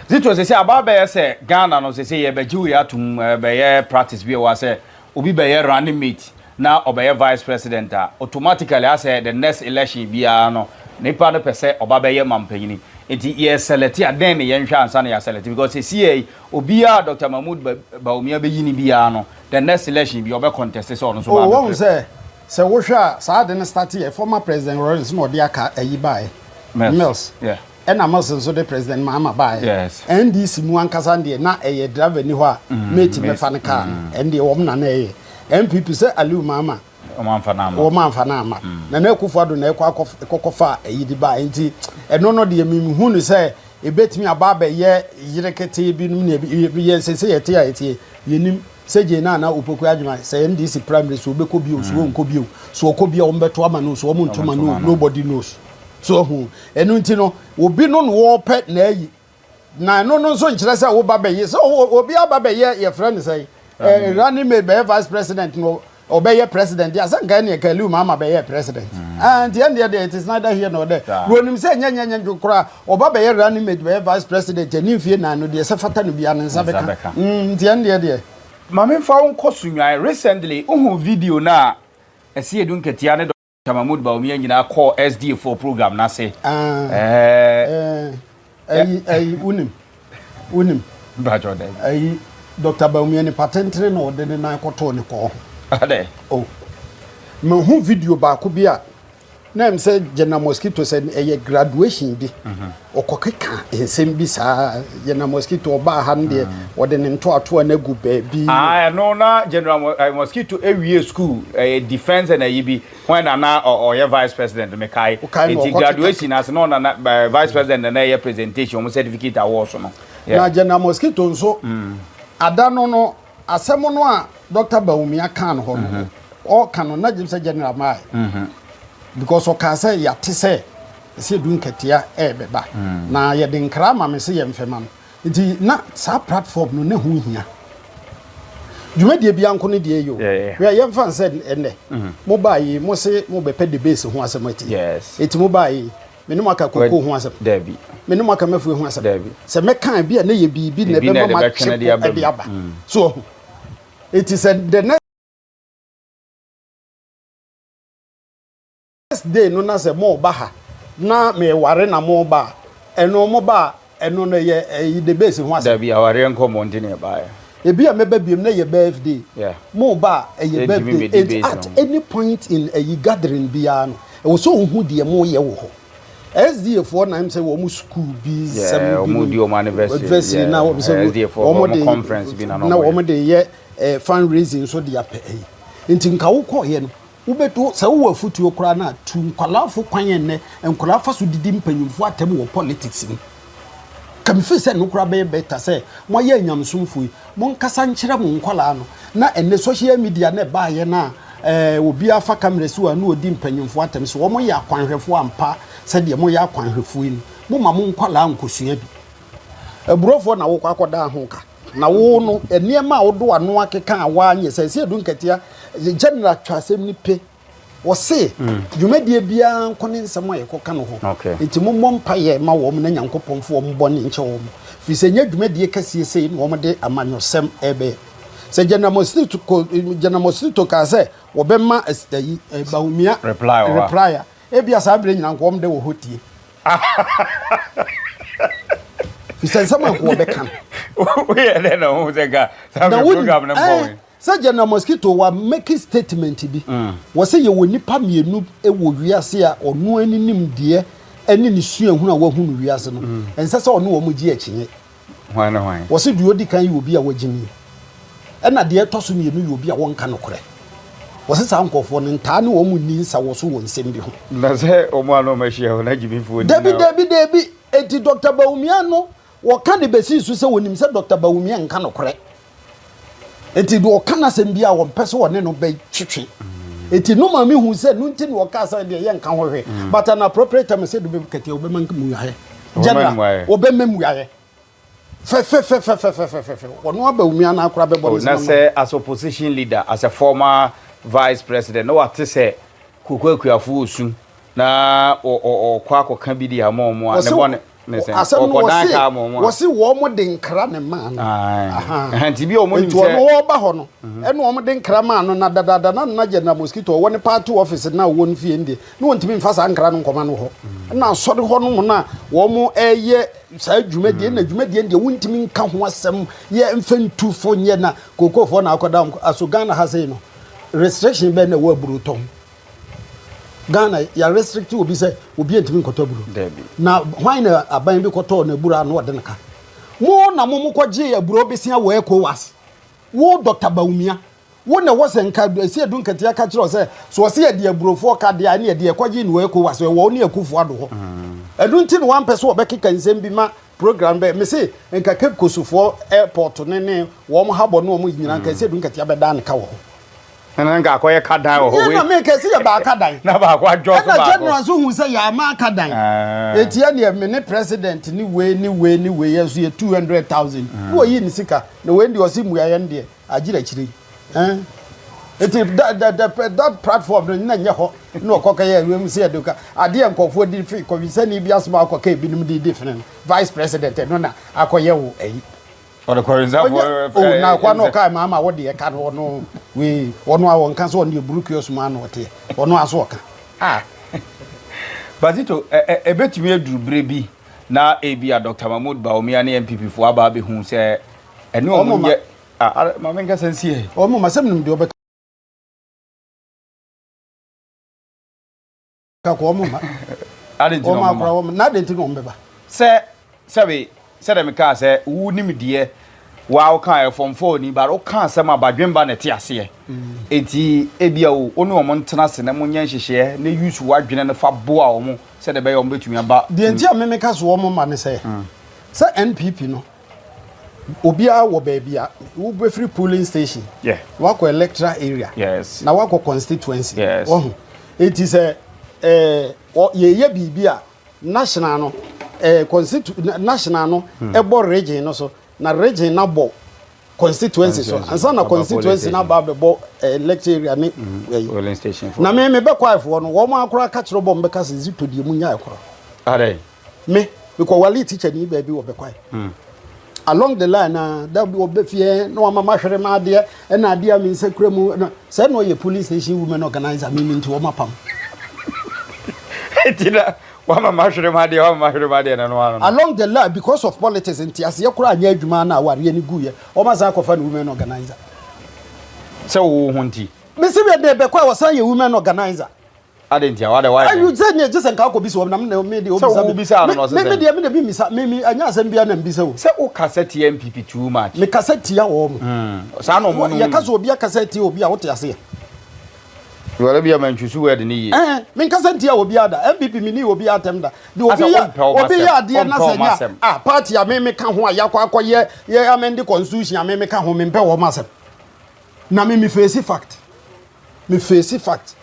Zito sese aba bɛyɛ sɛ Ghana no sese yɛbɛgye wei atom bɛyɛ practice bi ɛwɔ sɛ obi bɛyɛ running mate na ɔbɛyɛ vice president a automatically asɛ the next election biara no nipa no pɛ sɛ ɔba bɛyɛ mampanyini nti yɛ select a dɛn ne yɛnhwɛ ansa na yɛ select because sese yɛ obiara Dr. Mahmood Bawumia bɛyi ne biara no The next election bi ɔbɛ contest sɛ ɔno nso Oh ba wahu abɛpere. sɛ sɛ wohwɛ a saa ade no start yɛ former president Rawlings na ɔde aka ayi baeɛ Mills. Mills Yeah. ɛna Mills nso de president Mahama baeɛ Yes. NDC mu ankasa deɛ na ɛyɛ driver ni hɔ a mate mate. mɛfa no car no ɛndeɛ wɔn na na ɛyɛ NPP sɛ Aliu Mahama Wɔn amfa no amma. wɔn amfa no amma Nana Akufo Addo na ɛkɔ akɔ ɛkɔkɔfa ayi de baeɛ nti ɛno no deɛ menhu no sɛ ɛbɛtumi aba abɛyɛ yere ketee binom ne yɛ sɛ sɛ yɛte a yɛteɛ Yɛnim sɛ Jane Nana Opoku Agyemang sɛ NDC primary so ɔbɛkɔ bio so ɔnkɔ bio so ɔkɔ bio a wɔbɛto ama no so wɔn nto ma no nobody knows so ɔho ɛno nti no obi no na wɔpɛ na ayi na ɛno no nso nkyerɛ sɛ woba bɛyɛ sɛ obi aba bɛyɛ yɛfrɛ no sɛ running mate bɛyɛ vice president no ɔbɛyɛ president deɛ sɛ nka ɛneɛ ka Aliu Mahama bɛyɛ president mm. ah, nti ɛndeɛ deɛ it is neither here nor there wɔnim sɛ nyɛ nyɛ nyɛ koraa ɔba bɛyɛ running mate bɛyɛ vice president ɛne mfie nan no deɛ sɛ fata no bia ne nsa bɛka mm, nti ɛndeɛ deɛ Ma memfa wo nkɔ Sunyani. Recently, wohu video no a ɛsɛ Edu Nketia ne Dr. Mahmood Bawumia nyinaa kɔɔ SDA foɔ program no ase. Ah, Eh, ayi ayi wonim wonim mpakyɛw dɛ. ayi Dr. Bawumia nipa tentene na ɔde ne nan kɔtoo ne kɔn ho. Adɛ. Oh. Mehu video baako bi a na ɛm sɛ General Mosquito sɛ ɛyɛ graduation bi. Ɔkɔkeka nsɛm bi saa General Mosquito ɔbaa ha no deɛ ɔde ne ntoatoa no agu baabi. Ah, ɛno na General Mo- eh, Mosquito ewie school ɛyɛ defense and ayi bi when na na ɔyɛ vice president mekae. Wokae no Nti ɔkɔkeka. graduation ase na ɔna na eh, vice president na na ɛyɛ presentation wɔn certificate awards no. Yeah. Na General Mosquito nso ada no no asɛm no a Dr. Bawumia kaa no hɔ no ɔka no na gyem sɛ General mae because ɔkaa sɛ yɛate sɛ ɛsɛ edu nkatia ɛrebɛba na yɛde nkra ama me sɛ yɛmfɛma no nti na saa platform no ne ho hia dwumadie bia nko no deɛ yi o hwɛ yɛmfa nsɛ ɛnnɛ mo baa yi mo se mo bɛpɛ debate ho asɛm ati eti mo baa yi me ne mo aka koko ho asɛm Dabi. Me ne mo aka mafue ho asɛm Dabi. Sɛ mɛka bi a na yɛ biribi na ɛbɛma ma kye ɛde aba so ɔho eti sɛ the next day no na sɛ mo ba ha na meware na mo ba a ɛno mo ba a ɛno no yɛ ɛyi the base ho asɛm. Dabi awareɛ nkɔmmɔ nti na ɛbaeɛ. Ebi a mɛba biem na ɛyɛ birthday. Yeah. Mo ba a ɛyɛ Yɛntumi birthday. mmɛdi Enti base at no. any point in ɛyi gathering biara no ɛwɔ sɛ ohu deɛ mo yɛ wɔ hɔ. SDA foɔ na ɛm sɛ wɔn school bi Yeah, sɛm bi wɔn nom di wɔn anniversary. anniversary na Yeah, wɔn sɛ SDA foɔ wɔn wɔn de conference bi na na na wɔn yɛ. wɔn de yɛ eh, fundraising nso de apɛ ɛyi. Nti nka wokɔɔyɛ no Wobɛtu, sɛ wowɔ afutuo koraa no a, tu nkwadaa-fo kwan ɛnnɛ, nkwadaa fa so didi mpanyinfoɔ atɛm wɔ politics mu. Ka me feel sɛ ɛno koraa bɛyɛ better sɛ moayɛ anyamesomfoɔ yi, monkasa nkyerɛ mo nkwadaa no, na ɛnnɛ social media no ɛbaeɛ no a, ɛɛ obiara fa camera si hɔ a na ɔdi mpanyinfoɔ atɛm, sɛ wɔn yɛ akwanhwɛfoɔ ampa sɛdeɛ moyɛ akwanhwɛfoɔ yi no, moma mo nkwadaa nkɔsua bi. Aburofoɔ na wokɔ akɔdaa ho ka. Na wo no, nneɛma a wode w'ano akeka a woanyɛ sɛ ɛsɛ edu nkatia, general twa asɛm no pe. Wɔse, dwumadie biara nko ne nsɛm a yɛkɔka no hɔ. Enti mommɔ mpaeɛ ma wɔn na Nyankopɔn mfa wɔn bɔne nkyɛ wɔn, firi sɛ ɛnyɛ dwumadie kɛseɛ sei na wɔde amanyɔsɛm rebɛyɛ. Sɛ General Mosquito, General Mosquito kaa sɛ wɔbɛma ayi, Bawumia Reply wɔ hɔ a. reply a, ebia saa berɛ nyinaa nka wɔn de wɔ hɔ tie. Firi sɛ nsɛm a nka wɔbɛka no. Woyɛ dɛn na wohu sɛ nka saa Na berɛ wonim, program no ɛɛ, mpɔn? Sɛ General Mosquito wa make statement bi, wɔse yɛwɔ nnipa mienu wɔ wiase a ɔno ani nimdeɛ ne ne suahunu a wahu no wiase no, ɛnsɛ sɛ ɔne wɔn gye akyinnye. Hwan ne hwan? Wɔse deɛ ɔdi kan yɛ obi a wagyimie, ɛna deɛ ɛtɔ so mienu yɛ obi a wɔnka nokorɛ. Wɔse saa nkorɔfoɔ no, ntaa ne wɔn nni nsawɔso wɔ nsɛm bi ho. Na sɛ wɔn a na wɔn ahyia hɔ no agyimifoɔ nti na. Dabi, dabi, dabi, enti Doctor Bawumia no, wɔka de bɛsii so sɛ wɔnim sɛ Doctor Bawumia nka nokorɛ. Enti deɛ ɔka n'asɛm biara wɔmpɛ sɛ ɔne no bɛtwetwe. Enti no maame hu sɛ no nti na ɔkaa sɛ deɛ yɛnka ho hwee. But an appropriate time sɛ de kɛtɛ ɔbɛma mmuaeɛ. General ɔbɛma mmuaeɛ. Fɛfɛfɛfɛfɛfɛfɛ. Ɔno aba omi anaa koraa bɛbɔ ne Na nsam. sɛ as opposition leader, as a former vice president, na wate sɛ Kooko Akuafo resu na ɔkɔ akɔka bi de ama wɔn a, ne bɔne. Ne sɛn? Asɛm no Wɔkɔdan wɔse kaa ma wɔn a. wɔse wɔn de nkra ne maa no. Ae. Ahaa. Ɛhɛn, nti bi a wɔn nim Nti sɛ. ɔno ɔreba hɔ no, ɛna wɔn de nkra maa no na dadaada na na General Mosquito ɔwɔ ne party office na ɔwɔ ne fie no deɛ, na wɔntumi mfa saa nkra no nkɔma no hɔ. Ɛna asɔre hɔ nom no a wɔn ɛreyɛ saa dwumadie, na dwumadie no deɛ wontumi nka ho asɛm yɛ mfa ntu fo nyɛ na kookoofoɔ na akɔda wɔn aso Ghana ha sei no, restriction bɛn na ɛwɔ aburo tɔn? Ghana yɛ restrict obi sɛ obi ntumi nkɔtɔ aburo. Dabi. Na hwan na aban bi kɔtɔɔ no aburo a na ɔde no ka? Mo na mo mokɔgyee aburo besia wɔ ECOWAS. Wo Dr. Bawumia, wo na ɛwɔ sɛ nka ɛsi edu nketewa ka kyerɛ sɛ so ɔse yɛde aburofoɔ ka deɛ a ɛne yɛde ɛkɔgye no wɔ ECOWAS ɛwɔ wo ne Akufo Addo hɔ. Ɛno nti na wampɛ sɛ wɔbɛkeka nsɛm bi ma program bɛ mese nka Cape Coastfoɔ airport ne ne wɔn habɔ ne wɔn nyinaa nka ɛsi edu nketewa bɛdaa ne ka wɔ hɔ. Ɛna nka akɔyɛ ka dan wɔ hɔ wei. Yɛ na meka sɛ yɛ baaka dan. Na baako adwɔ so baako. Ɛna general nso hu sɛ yɛ ama aka dan. Eti ɛneɛ me ne president ne wei ne wei ne wei yɛ nso yɛ 200,000. Na wɔyi ne sika. Na wei deɛ ɔse mmuaeɛ no deɛ agyere akyire yi. Eti that, that, that, that platform no na nyɛ hɔ na ɔkɔ kɛyɛ wei mu sɛ yɛde ka adeɛ nkɔfoɔ di fi kɔwisani bi asoma akɔka ebinom de di fene no vice president ɛno na akɔyɛ wo ayi. Ɔde kɔrinsafoɔ. O na akwa na ɔka maa ma wɔde ɛka no ɔno wei ɔno a wɔnka sɛ ɔno deɛ burukios mu ano ɔteɛ ɔno aso ɔka. Ah Bazito ɛbɛtumi aduru berɛ bi na ebi a Dr. Mahmood Bawumia ne NPP foɔ aba abɛhu sɛ ɛne ɔmo nyɛ ah ma menkasa nsi ɛ. Ɔmo ma sɛ menim deɛ ɔbɛka. Ka kɔ ɔmo mma. Adɛn nti na Ɔmo ɔmo akora mma? wɔn na adɛn nti na ɔmo bɛba? Sɛ sɛbe sɛdeɛ mekaa sɛ wo nimdeɛ waa wokaa yɛ form 4 ni but woka asɛm a badwemba na ɛte aseɛ enti ebia o wo ne wɔn ntena ase na monyɛ nhyehyɛeɛ na use w'adwene no fa boa wɔn sɛdeɛ ɛbɛyɛ wɔn bɛtumi aba. Deɛ nti a me meka so wɔn mma ne sɛ, sɛ NPP no obiara wɔ baabi a wobɛfiri polling station yeah. wakɔ electoral area yes. na wakɔ constituency yes. wahu eti sɛ ɛɛ yɛyɛ biribi a national no ɛɛ constitu national no ɛbɔ hmm. region no so na region na bɔ constituency so ansa na constituency na ba abɛbɔ eh, electoral area ne hmm, polling station na me me bɛkɔ ayifoɔ no wɔn akora kakyerɛ bɔ mbɛka sɛ zito deɛ mu nya ɛkorɔ. Me, mekɔwaree tikyani baabi wɔ Bɛkwae. Along the line na da bi ɔbɛ fie na wama mahwere m'adeɛ ɛna adeɛ a me nsa kura mu na sɛ na ɔyɛ polling station women organizer me me nti wɔn apam. Eti na wama mahwere m'adeɛ wama mahwere m'adeɛ na no ano no. Along the line because of politics nteaseɛ koraa anyɛ adwuma na awareɛ no guiɛ wɔn asan akɔfa no women organizer. Sɛ wo ho nti. Mesi wɛ de Bɛkwae ɔsan yɛ women organizer. Adɛn nti a wada wayɛ dɛn? Ayi sɛ neɛ gye sɛ nka akɔ bisa wɔn na me me deɛ obisa me. Sɛ wobisa no na ɔsɛ sɛ. Me deɛ me deɛ me misa me me ɛnyɛ asɛm biara na mbisa o. Sɛ wo kasa tia NPP too much. Me kasa tia wɔn. Mm saa na wɔn no. Yɛ kasa obi akasa tia obi a wote aseɛ. Wɛrɛ bi a man choose word ne yie. Ɛɛ me nkasa ntia obi ada NPP me ni obi atɛm da. De obi yɛ obi yɛ adeɛ na sɛ nya ah party a me me ka ho a yakɔ akɔ yɛ yɛ amend constitution a me me ka ho me mpɛ wɔn asɛm. Na me me face fact. Me face fact.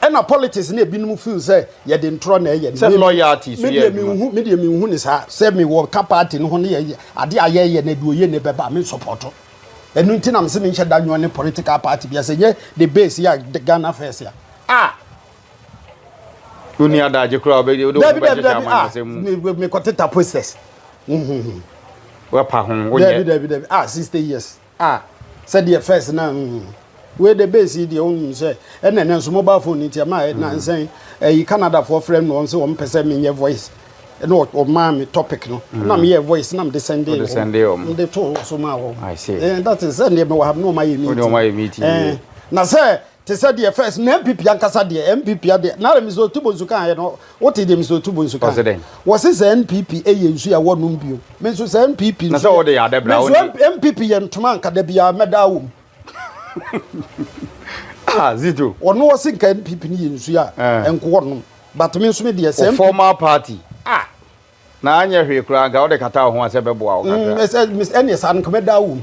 Ɛna politics na ebinom feel sɛ yɛde ntorɔ na ɛyɛ no. Sɛ loyalty so yɛ adwuma. Me deɛ menhu ne saa. Sɛ mewɔ ka party no ho ne yɛ ade a yɛyɛ no aduoyɛ ne bɛba a me nsɔpɔto. Ɛno nti na mese menhyɛ da nyɔne political party bia sɛ nyɛ the base yɛ a Ghana first a. Ah. Wonni adagye koraa wobɛde wode wo ho Dabi dabi bɛhyehyɛ dabi ah amanyɔsɛm mu. me mekɔteta posters. Woapa ho Dabi wonyɛ. dabi dabi ah 60 years ah sɛdeɛ first na mm wei de base yi deɛ wonim sɛ ɛna ɛnɛ nso mobile phone nti ɛma na nsɛn ɛyi Canada foɔ frɛ me na wɔn sɛ wɔn pɛ sɛ menyɛ voice ɛna ɔmaa me topic no na meyɛ voice na mede sɛnde Wode sɛnde wɔn. mede to so maa wɔn. I see. Eh, that is sɛ deɛ mewɔ ha na wɔn ayɛ meeting. Wode wɔn ayɛ meeting Eh, wie. na sɛ Te sɛ deɛ first na NPP ankasa deɛ NPP adeɛ na ara Mr Otubo nso kaeɛ no wote deɛ Mr Otubo nso Ɔse kaeɛ dɛn? wɔse sɛ NPP yɛ nsu a wɔnom bio me nso sɛ NPP Na nso sɛ yɛ wode yɛ adɛ me bra nso wone NPP yɛ ntoma anka da biara mɛda awɔ mu Ah Zito. Ɔno ɔse nka NPP no yɛ nsu a Eh. nko wɔnom but me nso me deɛ sɛ Wo NPP former party. ah Na anyɛ hwee koraa anka wode kata wo ho a sɛ ɛbɛboa wo Mm, kakra. ɛsɛ mis ɛneɛ saa no nka mɛda awɔ mu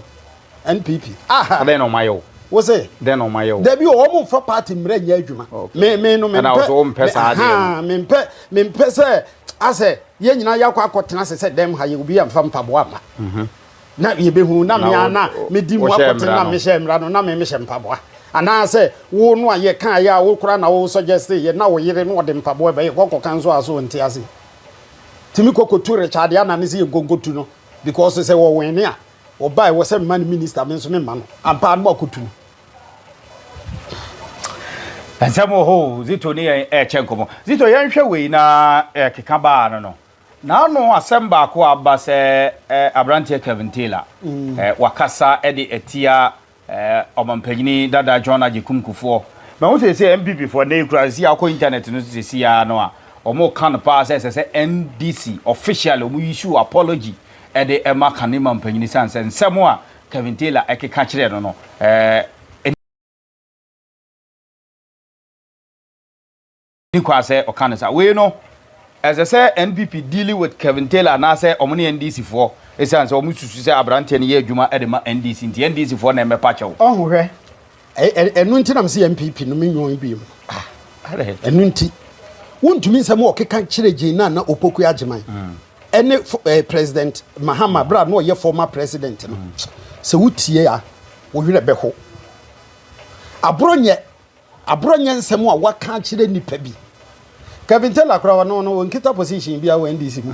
NPP aha Adɛn na wɔn ayɛ wo? Wo se? Dɛn na wɔn ayɛ wo? Dabi o, wɔn mfa party mmara nyɛ adwuma. Okay. Me me no Ɛna mempɛ wo so wompɛ me saa adeɛ no. ahaa mempɛ mempɛ sɛ asɛ yɛn nyinaa yɛakɔ akɔtena ase sɛ dɛm ha yɛ obi amfa mpaboa amma. Na yɛbɛhu na Na me wo ara na medi mu wohyɛ akɔtena mmara na no. mehyɛ mmara no na me mehyɛ mpaboa. Anaasɛ wo no a yɛkaeɛ a wo koraa na wo suggest yɛ na wo yere no ɔde mpaboa bɛyɛ kɔkɔka nso a so ɔnte ase. Tumi kɔ kɔtu Richard Anane sɛ yɛnkɔ nkɔtu no because sɛ wɔwene a Ɔba a ɛwɔ sɛ mema no minister me nso memma no. Ampa ara no moakɔtu no. Nsɛm wɔ hɔ o, Zito ne yɛn ɛrekyɛ nkɔmmɔ. Zito yɛnhwɛ wei na ɛkeka baa no no. N'ano asɛm baako a aba sɛ aberanteɛ Kevin Taylor wakasa de atia Ɔmampanyini dada John Agyekum Kufuor. Mahu seesei NPP foɔ nnɛ yi koraa seesei akɔ internet no so seesei ara no a wɔn ka no paa sɛ ɛsɛ sɛ NDC officially wɔn issue apology ɛde ɛma kane mampanyini sane sɛ nsɛm a Kevin Taylor ɛkeka kyerɛɛ no no ɛɛ Ɛnni kwan sɛ ɔka no saa. Wei no, ɛsɛ sɛ NPP dealing with Kevin Taylor anaasɛ wɔn ne NDC foɔ ɛsiane sɛ wɔn susu sɛ aberanteɛ no yɛ adwuma de ma NDC nti NDC foɔ na ɛmmɛpa kyɛw. Ɔho hwɛ, ɛno nti na mese NPP no menwɔn bio no. Ah, adɛn? Ɛno nti. Wontumi nsɛm a ɔkeka kyerɛ Jane Nana Opoku Agyemang ɛne President Mahama berɛ a na ɔyɛ former president no, sɛ wotie a, wo werɛ bɛho. Aborɔ nyɛ Aborɔ nyɛ nsɛm a waka akyerɛ nnipa bi. Kevin Taylor koraa ɔno no ɔnkita position biara wɔ NDC mu.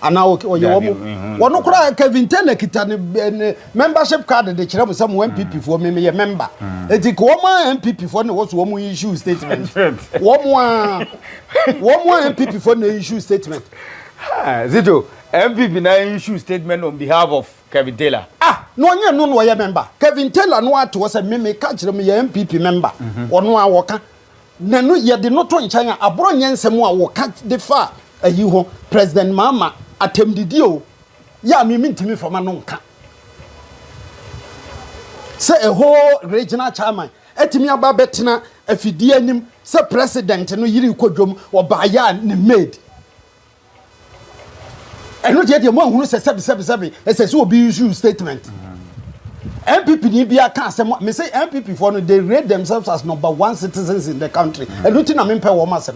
Anaa ɔyɛ wɔn wɔn koraa Kevin Taylor kita ne ne membership card de kyerɛ mo sɛ mo NPP foɔ me meyɛ member. Eti ka wɔn a NPP foɔ na ɛwɔ so wɔn issue statement. Wɔn a wɔn a NPP foɔ na issue statement. Zito, NPP na issue statement on behalf of Kevin Taylor. Ah na ɔnyɛ no na ɔyɛ member. Kevin Taylor no ara te hɔ sɛ me meka kyerɛ meyɛ NPP member. Ɔno ara ɔka. Na no yɛde no to nkyɛn a aborɔ nyɛ nsɛm a wɔka de fa ayi ho President Mahama atɛmdidi o yɛ a me mentumi mfa ma no nka. Sɛ a whole regional chairman atumi aba abɛtena afidie anim sɛ president no yere rekɔ dwam ɔbaeɛ a ne maid ɛno deɛ deɛ moanhunu sɛ sɛbi sɛbi sɛbi ɛsɛ sɛ obi issue statement npp ni bi aka asɛm me sɛ npp foɔ no they rate themselves as number one citizens in the country ɛno ti na mempɛ wɔn asɛm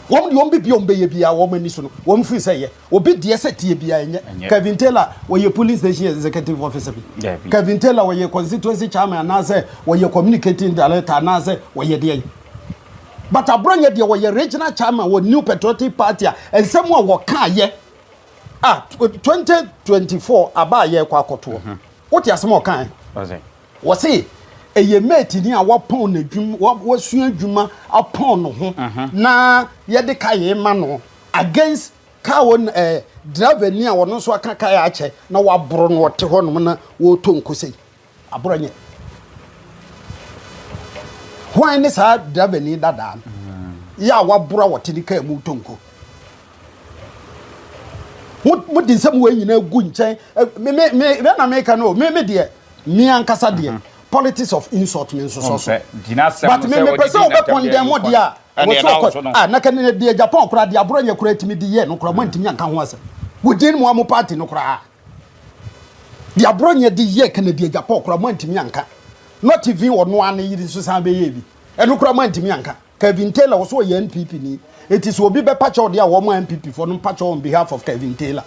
wɔn deɛ wɔn bibi wɔn bɛyɛ bia wɔn ani so no wɔn firi sɛ yɛ obi deɛ sɛ tie bia ɛnyɛ Kevin Taylor wɔyɛ police station executive officer bi Kevin Taylor wɔyɛ constituency chairman anaasɛ wɔyɛ communicating director anaasɛ wɔyɛ deɛ But Abronyɛ deɛ ɔyɛ regional chairman wɔ New Patriotic Party a nsɛm a wɔkaayɛ a 2024 aba a yɛrekɔ akɔtoɔ mhm. wote asɛm a ɔkae wɔse ɛyɛ mate ni a wapɔn n'adwuma wasua adwuma apɔn no ho mhm. na yɛde kaeɛ ma no against kaa wɔ ɛɛ eh, driver ni a ɔno nso aka kaeɛ akyɛ na waboro no ɔte hɔ nom na wɔretɔ nkosɛi Aborɔ nyɛ. Hwan ne saa driverni dadaa no? Yɛ a waboro a wɔte ne kaa mu retɔ nko. Mo mo de nsɛm wei nyinaa gu nkyɛn. Me me me me na meka no me me deɛ me ankasa deɛ mhm. politics of insult me nso sɔ so. But me me pɛ sɛ wobɛ condemn mo deɛ a wɔ so ɔkɔ ah na kɛ ne deɛ Japan koraa deɛ aborɔ nyɛ koraa tumi de yɛ no koraa mo antumi anka ho asɛm. Within mo a mo party no koraa. Deɛ Aborɔnyɛ de yɛɛ Kennedy Agyapong koraa moantumi anka. Not even ɔno ara ne yere nso san bɛyɛɛ bi. Ɛno koraa moantumi anka. Kevin Taylor ɔso ɔyɛ NPP ni. Enti sɛ obi bɛpa kyɛw deɛ a wɔn a NPP foɔ no mpa kyɛw on behalf of Kevin Taylor.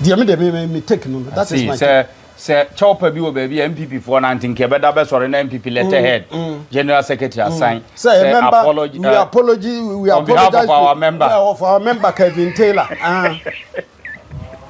Deɛ me deɛ me me me take no no. That is my take. Sɛ kyɛwpa bi wɔ baabi a NPP foɔ nante nka ɛbɛda bɛsɔre na NPP letterhead General Secretary asan Sɛ sɛ member, apology we apology, we on behalf apologize of our to, member. yeah, of our member Kevin Taylor. Ah.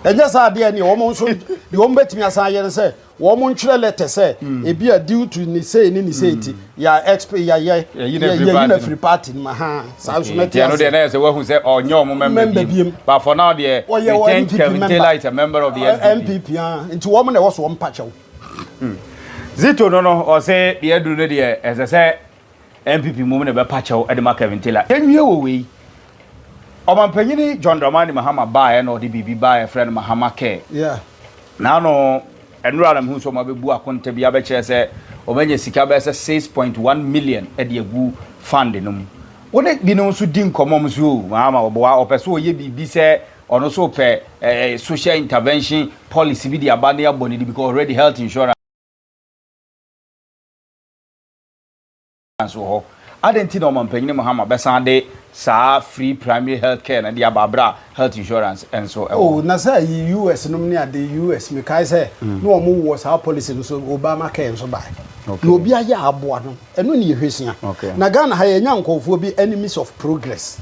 Ɛnyɛ saa adeɛ ne wɔn nso deɛ wɔn bɛtumi asan ayɛ no sɛ wɔn ntwerɛ letter sɛ ebi a due to ne sei ne ne sei ti yɛ exp yɛ yɛ Yɛyi no yɛ afiri yɛyi party no no. afiri party no mu ha saa nso mɛte Nti ɛno deɛ ase. na yɛ sɛ wahu sɛ ɔnyɛ ɔmo member Member biem. biem. But for now deɛ Ɔyɛ we wɔ think NPP Kevin member. Taylor is a member of the NPP. NPP ah nti wɔn na ɛwɔ so wɔn mpakyɛw. Zito no no ɔse deɛ aduru no deɛ ɛsɛ sɛ NPP mom na ɛbɛpa kyɛw de ma Kevin Taylor. Yɛnwie wɔ wei. Ɔmampanyini John Dramani Mahama baeɛ na ɔde biribi baeɛ frɛ no Mahama Care. Yeah. Naano nnora na mehu sɛ ɔmo abɛbu akonta bi abɛkyerɛ sɛ ɔmanya sika bɛyɛ sɛ 6.1 million de agu fund no mu. Wo ne binom nso di nkɔmmɔ mo so o Mahama ɔboa ɔpɛ sɛ ɔyɛ biribi sɛ ɔno nso pɛ eh, social intervention policy bi de aba ne abɔ ne di because already health insurance wɔ hɔ. Adɛn nti na ɔmampanyini Mahama bɛsan de saa free primary health care no de aba abere a health insurance nso ɛwɔ Oh, hɔ? na sɛ ayi US nom ne ade US mekae sɛ na wɔn wɔ saa policy no so Obama care nso bae. Okay. Na obi ayɛ aboa no ɛno ne yɛhwɛ sua. Okay. Na Ghana ha yɛnya nkurɔfoɔ bi enemies of progress.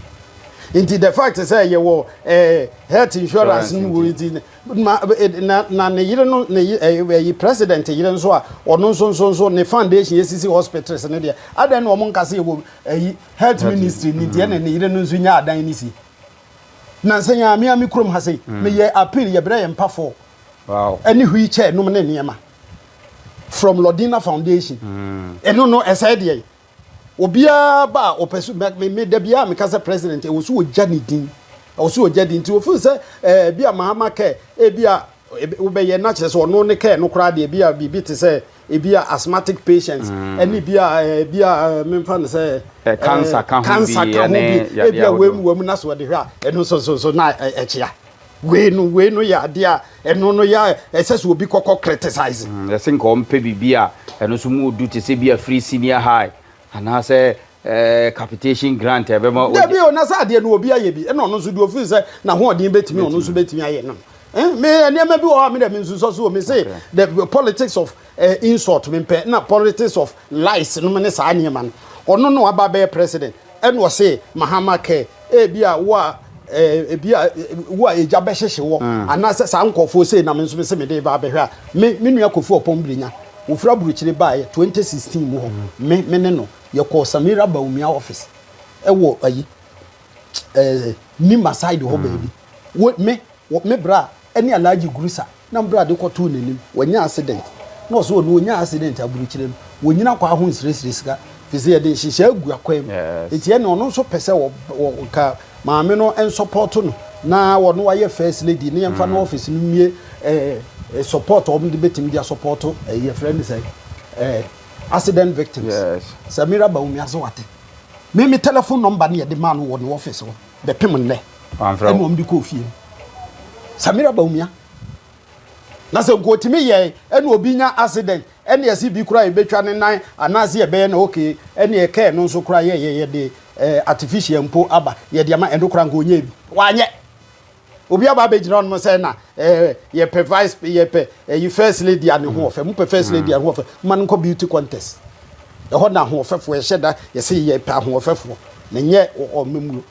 Nti the fact sɛ yɛwɔ eh, health insurance no wɔ nti ma na na ne yere no ne ɛyi president yere nso a ɔno nso nso nso ne foundation esisi hospitals ne deɛ adan na wɔn nkasa yɛ wɔ ɛyi health ministry ne nti ɛna ne yere no nso nya adan ne si na nsɛn yɛn amea mi kurom ha sɛ meyɛ appeal yɛbrɛ yɛn mpafoɔ ɛne wheelchair nom ne nneɛma from Lordina Foundation ɛno no ɛsɛ deɛ obiara ba a ɔpɛ so me me da biara meka sɛ president ɛwɔ so wɔgya ne din ɛwɔ so wɔgya din nti ofin sɛ ɛɛ bi a Mahama kɛ ebi a wobɛyɛ na kyerɛ sɛ ɔno ne kɛ no koraa deɛ ebi a biribi te sɛ ebi a asthmatic patients ɛne bi a ɛɛ bi a memfa no sɛ cancer ka ho cancer bi ka ho bi ɛne yadeɛ ebi a wei ahodoɔ. mu wɔ mu na so wɔde hwɛ a ɛno nso so so na ɛkyea wei no wei no yɛ adeɛ a ɛno no yɛ a ɛsɛ sɛ obi kɔkɔ criticize. Yɛsɛ nka ɔmpɛ biribi a ɛno nso mu odu te sɛ bi a free senior high anaasɛ capitation grant a ɛbɛma Dabi o, na sɛ adeɛ no obi ayɛ bi ɛna ɔno nso deɛ ofiri sɛ n'ahoɔden bɛtumi ɔno nso bɛtumi ayɛ no me nneɛma bi wɔ hɔ a me dɛ me nsusɔ so wɔ me say the politics of insult me mpɛ na politics of lies no ne saa nneɛma no ɔno no aba bɛyɛ president ɛna ɔse Mahama care ebi a wo a ebi a wo a egya bɛhyehye wɔ anaasɛ saa nkɔfoɔ sei na me nso me se me de ba abɛhwɛ a me me nua Kofi Ɔpɔn Birinya ofura burukyire baeɛ 2016 mu hɔ me me ne no yɛkɔɔ Samira Bawumia office ɛwɔ ayi ɛɛ Nima side hɔ baabi wo me me bra ɛne Alhaji Gurusa na mbra de kɔtoo n'anim wɔnya accident na ɔsɛ ɔno ɔnya accident aburukyire no wɔnyina kɔ aho nsirɛsirɛ sika fi sɛ yɛde nhyehyɛ agu akwan mu nti ɛne ɔno nso pɛ sɛ wɔ ka maame no nsɔpɔto no na wɔno wayɛ first lady ne yɛmfa no office no mmie ɛɛ support wɔn de bɛtumi de asɔpɔto ɛyɛ yɛfrɛ no sɛ ɛɛ accident victims. Samira Bawumia so wate me me telephone number ne yɛde maa no wɔ ne office hɔ bɛpem nnɛ Wamfrɛ ɛna wo. wɔn de kɔɔ fie no Samira Bawumia na sɛ nka otumi yɛ ɛna obi nya accident ɛna yɛsi bi kura yɛbɛtwa ne nan anaasɛ yɛbɛyɛ no okay ɛna yɛkɛɛ no nso kura yɛ yɛ yɛde ɛɛ artificial mpo aba yɛde ama ɛno kura nka onye bi wanyɛ obi aba abɛgyina hɔ nom sɛ na ɛɛ yɛpɛ vice yɛpɛ ɛyi first lady a ne ho ɔfɛ mo pɛ first lady a ne ho ɔfɛ mo ma no nkɔ beauty contest ɛhɔ na ahoɔfɛfoɔ yɛhyɛ da yɛsɛ yɛpɛ ahoɔfɛfoɔ na nyɛ ɔmɛmuo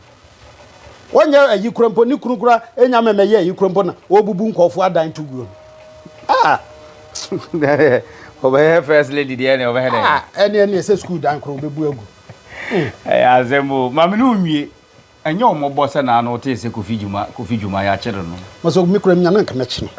wɔnyɛ ayi kura mpo ne kunu kura enya mɛmɛ yɛ ayi kura mpo na ɔbubu nkɔfoɔ adan to guo no ah ɔbɛyɛ first lady deɛ ne ɔbɛyɛ dɛ ah ɛne ɛne ɛsɛ school dan koro ɔbɛbu agu. Ɛyɛ asɛm o maame no nwie ɛnyɛ ɔmɔbɔ sɛ naa no wotee sɛ Kofi Dwuma Kofi Dwuma yɛakyere no. Masɛ me kura nya na nka mɛkye no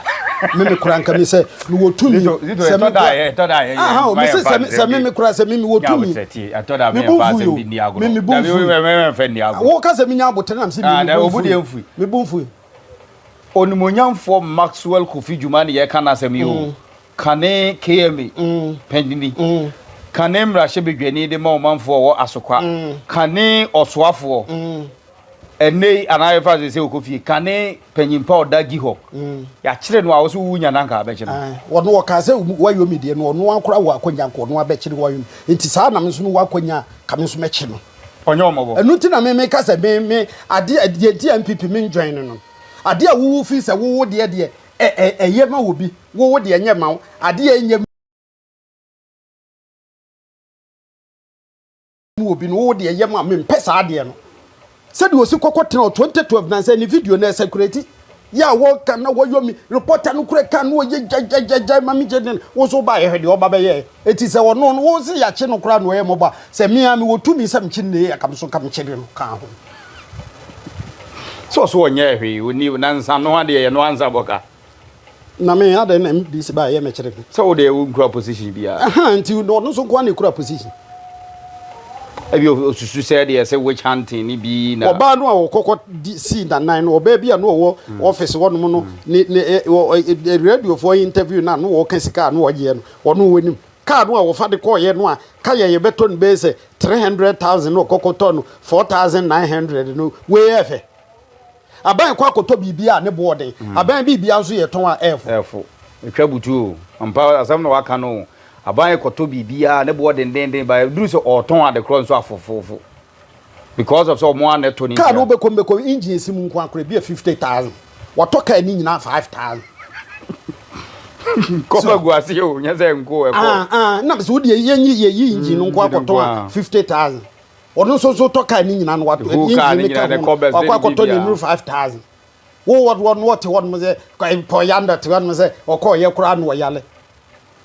me me kura nka me sɛ mewɔ tumi Zito Zito sɛ me ɛtɔ da kura yɛ ɛtɔ da yɛ aha yɛ o ma me yɛmfa sɛ sɛ me nsɛm sɛ me bi me kura sɛ me mewɔ nya tumi abotrɛ tie ɛtɔ da me me bo yɛmfa mfui asɛm o bi nni me agorɔ me bo dabi mfui mɛmfa nni agorɔ wo ka sɛ menya abotrɛ nam sɛ me ah me da bo obu mfui deɛ mfui me bo mfui. Onimuonyamfoɔ Maxwell Kofi Dwuma ne yɛka n'asɛm yi o kane KMA panyini kane mmarahyɛbadwani de ma ɔmanfoɔ wɔ Asokwa kane ɔsoafoɔ ɛnɛ yi anaa yɛfa sɛ sɛ ɔkɔ fie kane panyimpa ɔda Gihɔ yɛakyere no a wo so wonya nanka abɛkye no. Ɔno ɔkaa sɛ wayɔ mi deɛ no ɔno akora wɔ akɔnya nka ɔno abɛkyere wayɔ mi nti saa na me nso mewɔ akɔnya a ka me nso mɛkye no. Ɔnyɛ ɔmmɔbɔ. Ɛno nti na me meka sɛ me me adeɛ deɛ nti a NPP me njoin no no adeɛ a wowo firi sɛ wowo deɛ deɛ ɛ ɛyɛ ma obi, wo wo deɛ ɛnyɛ ma wo, adeɛ a ɛnyɛ ma obi no, wo wo deɛ ɛyɛ ma wo, mempɛ saa adeɛ no. Sɛdeɛ ɔsi kɔkɔ tena hɔ 2012 nansa ne video no ɛsɛkurɛti yɛ a wɔka na wɔyɔ mi reporter no kura ka na ɔyɛ gyagyagyagyai ma me gye ne wo so ba yɛhwɛ deɛ ɔba bɛyɛ eti sɛ ɔno no wo se yɛakye no koraa na ɔyɛ mmɔbɔ a sɛ me a mewɔ tumi sɛ mekye no na ɛyɛ ka me so nka mekyere no ka ho. Sɛ ɔso ɔnyɛɛ hwee ɔni nansa noa deɛ yɛ noa nsa bɔka. Na me adɛn na MDC ba yɛ mɛkyere me. Sɛ wo deɛ wo nkura position biara. Ahaa nti ɔno nso nkoa na ekura position. Ebi osusu sɛ deɛ sɛ witch hunting ne bi na. Ɔbaa no a ɔkɔkɔ di sii nanan no ɔbaa bi a no ɔwɔ office hɔ nom no ne ne radio foɔ interview no a no ɔka sika a no ɔgyeɛ no ɔno ɔnim car no a wɔfa de kɔɔyɛ no a ka yɛ yɛbɛtɔ no bɛyɛ sɛ 300,000 no ɔkɔkɔ tɔ no 4,900 no wei yɛ fɛ. Aban kɔ akɔtɔ biribi a ne bo ɔden. Aban biribiara nso yɛ tɔn a ɛɛfo. Ɛɛfo. Etwa butu o. Ampa asɛm na waka no o. Aban kɔtɔ biribiara a ne bo ɔdendenden but ɛduru sɛ ɔɔtɔn ade korɔ nso afofoofo. Because of sɛ ɔmo ara na ɛtɔ no Car no ntia. wobɛkɔ mu bɛkɔ mu engine esi mu nko ara koraa ebi yɛ 50,000. Watɔ car ni nyinaa 5,000. Kɔfa gu ase o, nyɛ sɛ nko ɛkɔ. Ah ah na sɛ wodeɛ yɛnyi yɛyi engine no nko Engine akɔtɔn nko a a. 50,000. Ɔno nso nso tɔ kaa ne nyinaa no watɔ The whole car engine ne ne ka nyinaa ne ho no covers wakɔ ne akɔtɔ ne biribiara. nnuru 5000. Wo wɔ wɔ no ɔte hɔ nom sɛ pɔyanda te hɔ nom sɛ ɔkɔɔyɛ koraa na ɔyale.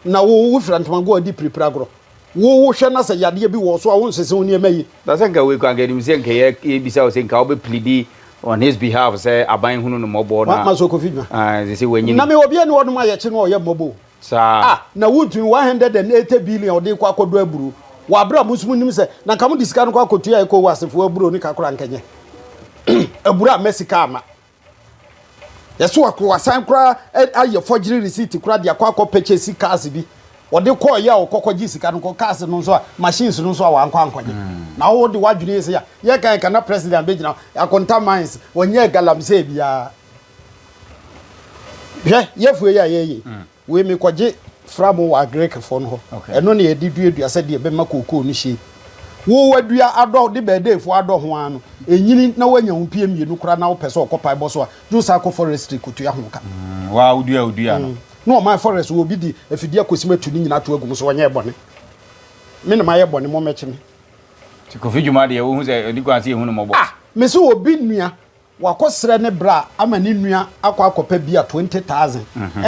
Na wo wo fira ntomago a ɔde piripiri agorɔ. Wo wo hwɛ na sɛ yadeɛ bi wɔ so a wo nsese wo nneɛma yie. Na sɛ nka wei koraa nka yɛnim sɛ nka yɛ yɛbisa wo sɛ nka wobɛ pleadi on his behalf sɛ aban hunu no mmɔbɔ na Ma so Kofi dwuma. Ah, sɛ sɛ wanyini. Na me obi ani hɔ nom a yɛkye no a ɔyɛ mmɔbɔ o. Saa. Ah, na wontumi 180 billion a ɔde rekɔ akɔdɔ aburo wɔ abere a mo nso monim sɛ na nka mode sika no kɔ akɔtua ECOWAS foɔ aburo no ka koraa nka nyɛ aburo amma sika amma. Yɛso wakɔ wasan koraa ayɛ forgery receipt koraa de akɔ akɔ purchase cars bi. Ɔde kɔɔ yɛ a ɔkɔ kɔgye sika no kɔ cars no nso a machines no nso a wankɔ ankɔgye. Na wo de w'adwene yɛ sɛ ya yɛka yɛka na president bɛgyina Akonta mines wɔnyɛɛ galamsey biara. Hwɛ, yɛfue yi a yɛyɛ yi, wei mekɔgye fra mo wɔ Agric-foɔ no hɔ. Ɛno na yɛde duadua sɛdeɛ ɛbɛma kookoo no hyie. Wo wadua adɔ de bɛɛdɛɛfoɔ adɔ ho ara no, ɛnyini na woanya wo mpie mmienu koraa na wopɛ sɛ ɔkɔ paebɔ so a, gye wo san kɔ forestry kɔtua ho ka. Wo ara wodua wo dua no. Na ɔman forest wɔ obi de afidie akɔsim atu ne nyinaa ato agu mu so ɔnyɛɛ bɔne. Me na mayɛ bɔne, mommɛkye me. Nti Kofi Dwuma deɛ wohu sɛ ɛdi kwan sɛ yɛhu no mmɔbɔ. Ah! Mese obi nua Wakɔsrɛ ne bra ama ne nua akɔ akɔpɛ beer 20,000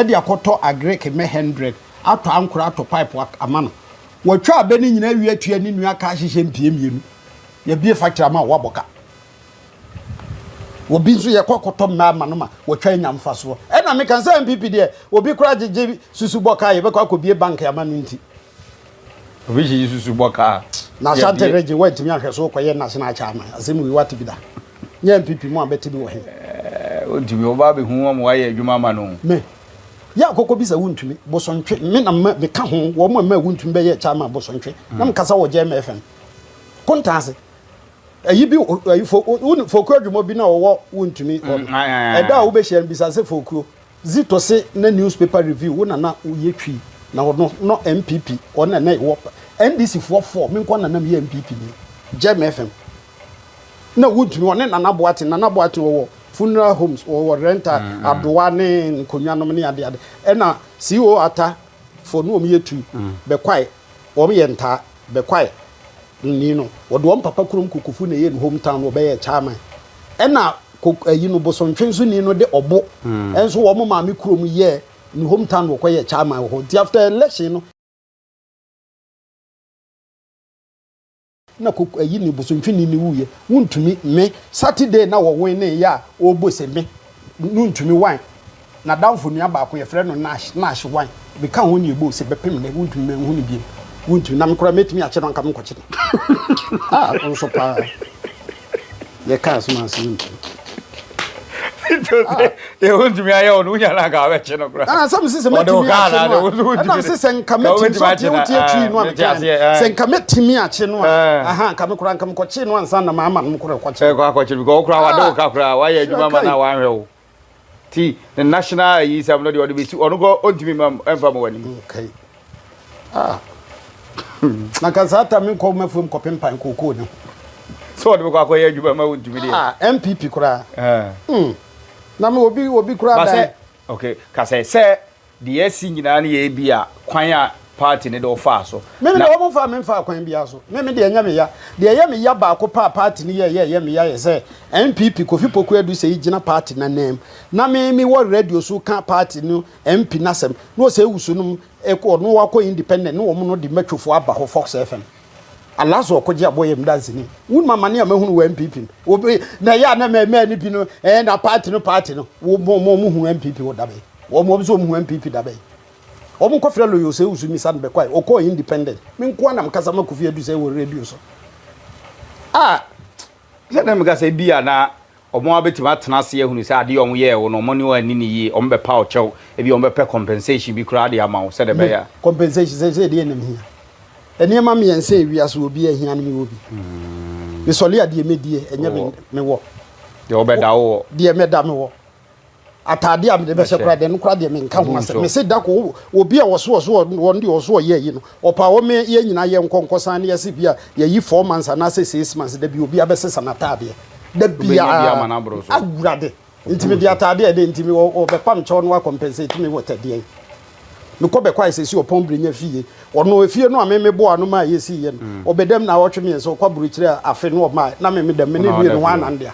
de akɔtɔ agric mmɛ hundred atɔ ankorɛ atɔ pipe ama no. Watwa abɛ no nyinaa awie atua ne nua ka ahyehyɛ mpie mmienu. Yɛabue factory ama wo woabɔ ka. Obi nso yɛkɔ akɔtɔ mmɛ ama no ma watwa anya mfasoɔ. Ɛna meka sɛ NPP deɛ obi koraa gyegye susu bɔ ka a yɛbɛkɔ akɔbue bank ama no nti. Obi hyɛ susu bɔ kaa. Na Ashanti region wantumi anhwɛ so kɔyɛ national chairman asɛm wei wate bi da nyɛ NPP mu a bɛte bi wɔ he. Ɛɛ wontumi ɔba abɛhu wɔn wayɛ adwuma ama no. Me yɛ akɔkɔ bi sɛ wontumi bosontwe me na ma meka ho wɔn a ma wontumi bɛyɛ chairman bosontwe na mekasa wɔ Gem FM kontaase ayi bi ayi fo fokuo adwuma bi na ɔwɔ wontumi hɔ no ɛda a wobɛhyia no bisa sɛ fokuo Zito se na newspaper review wo na na wo yɛ twi na ɔno no NPP ɔno na na ɛwɔ NDC foɔ fɔɔ me nkoa na na me yɛ NPP ni Gem FM na wontumi ɔne Nana Boateng Nana Boateng ɔwɔ funeral homes ɔwɔ renta adowa ne nkonwa nom ne ade ade ɛna CO Ata foɔ no wɔn yɛ tu bɛkwae wɔn yɛ ntaa Bɛkwae ni no, wɔde wɔn papa kurom Kokofu na ɛyɛɛ ne home town no wɔbɛyɛɛ chairman. Ɛna kok ayi no Bosontwe nso ni no de Ɔbo nso wɔn maame kurom yɛɛ ne home town na wɔkɔyɛɛ chairman wɔ hɔ. Nti after election no, na kok ayi ne Bosontwe ni no wuiɛ. Wontumi, me, Saturday na wɔwen ne yɛ a ɔrebɔ se me, no ntumi wan N'adamfo nua baako, yɛfrɛ no Nash, Nash Wine, meka ho ne ɛbɔɔ se bɛpem nnɛ, wontumi manhu no biom. Wontumi, na me koraa mɛtumi akye no anka menkɔkye no. Ah, wo nso paa. Yɛkaa asɛm anse wontumi. Ah. Deɛ wontumi ayɛ wo no, wonya no anka wobɛkye no koraa. Ah, sɛ mese sɛ mɛtumi akye no a, ɛna mese sɛ nka mɛtumi, sɛ wotie wotie twi no a meka no, sɛ nka mɛtumi akye no a, aha, nka me koraa nka mekɔkye no ansa na maama no koraa kɔkye. Ɛkɔ akɔkye no, because wo koraa wade wo ka koraa, wayɛ adwuma ma no a wanhwɛ wo. Ti ne national ayi sɛm no deɛ ɔde bɛsi ɔno kɔ ɔntumi ma ɛmfa ma w'anim. Okay. Ah. Na nka saa ta menkɔ mafuom kɔpempan kookoo ne ho. Sɛ ɔde bɛkɔ akɔyɛ adwuma ma wontumi deɛ. Ah, MPP koraa. Mm. Na me obi obi koraa dan. Okay, ka sɛ sɛ deɛ asi nyinaa no yɛ ebi a kwan a party no de wo faa so. Me me deɛ wɔn mfaa me mfaa kwan biara so. Me me deɛ ɛnyɛ me ya. Deɛ ɛyɛ me ya baako pɛ a party no yɛɛyɛ a ɛyɛ me ya yɛ sɛ NPP Kofi Poku Adusei gyina party no ananmu na me me wɔ radio so ka party no MP no asɛm na ɔsɛ Ewusu nom ɛkɔ ɔno wakɔ independent na wɔn no de matwofoɔ aba hɔ Fox FM. Alazo ɔkɔgye aboɔ yɛ me danseni. Wonim amane a mahunu wɔ NPP mu. Obi na ɛyɛ a na mɛmɛɛ no bi no ɛɛ na party no party no. Wo mo mo mo hunu NPP wɔ dabɛn. Wɔn wɔn nso wɔn hu NPP dabɛn. Wɔn nkɔfrɛ Loyo Osei Owusu misa no bɛkɔ a ɔkɔɔ independent. Me nko ara na mekasa ma Kofi Adu sɛ wɔ radio so. Ah! Sɛ na meka sɛ bi a na Wɔn ara bɛtumi atena ase ahunu sɛ adeɛ a wɔyɛɛ wo no, wɔne wo anni no yie, wɔbɛpa wo kyɛw, ebia wɔbɛpɛ compensation bi koraa de ama wo sɛdeɛ ɛbɛyɛ a. Compensation, seesei deɛ na mehia. Nneɛma mmiɛnsa a ewiase obiara hia no mewɔ bi. Mesɔre a deɛ mɛdie, ɛnyɛ me, mewɔ. Deɛ wobɛda wowɔ. Deɛ mɛda mewɔ. Atadeɛ a mede bɛhyɛ koraa deɛ, ɛno koraa deɛ menka ho asɛm. Mese da ko, obi a ɔso ɔso ɔno deɛ ɔso ɔyɛ ayi no, ɔpa a ɔme yɛn nyinaa yɛnkɔ nkɔsan na yɛse bi a yɛyi four months anaasɛ 6 months, da bi obiara bɛsesa n'atadeɛ. Da biara, Awurade, nti mede atadeɛ a ɛdɛn nti me ɔbɛpam kyɛw no akɔmpɛnsate me wɔ tɛdeɛn. Mekɔ bɛkɔ ayɛ sɛ si ɔpɔn berenya fie. Ɔno efie no a me meboa no maa yɛsiiɛ no, ɔbɛdam naawɔtwe mmiɛnsa, ɔkɔ aburokyire afe no ɔmaa na me medam, me ne wie no hwan na ndea?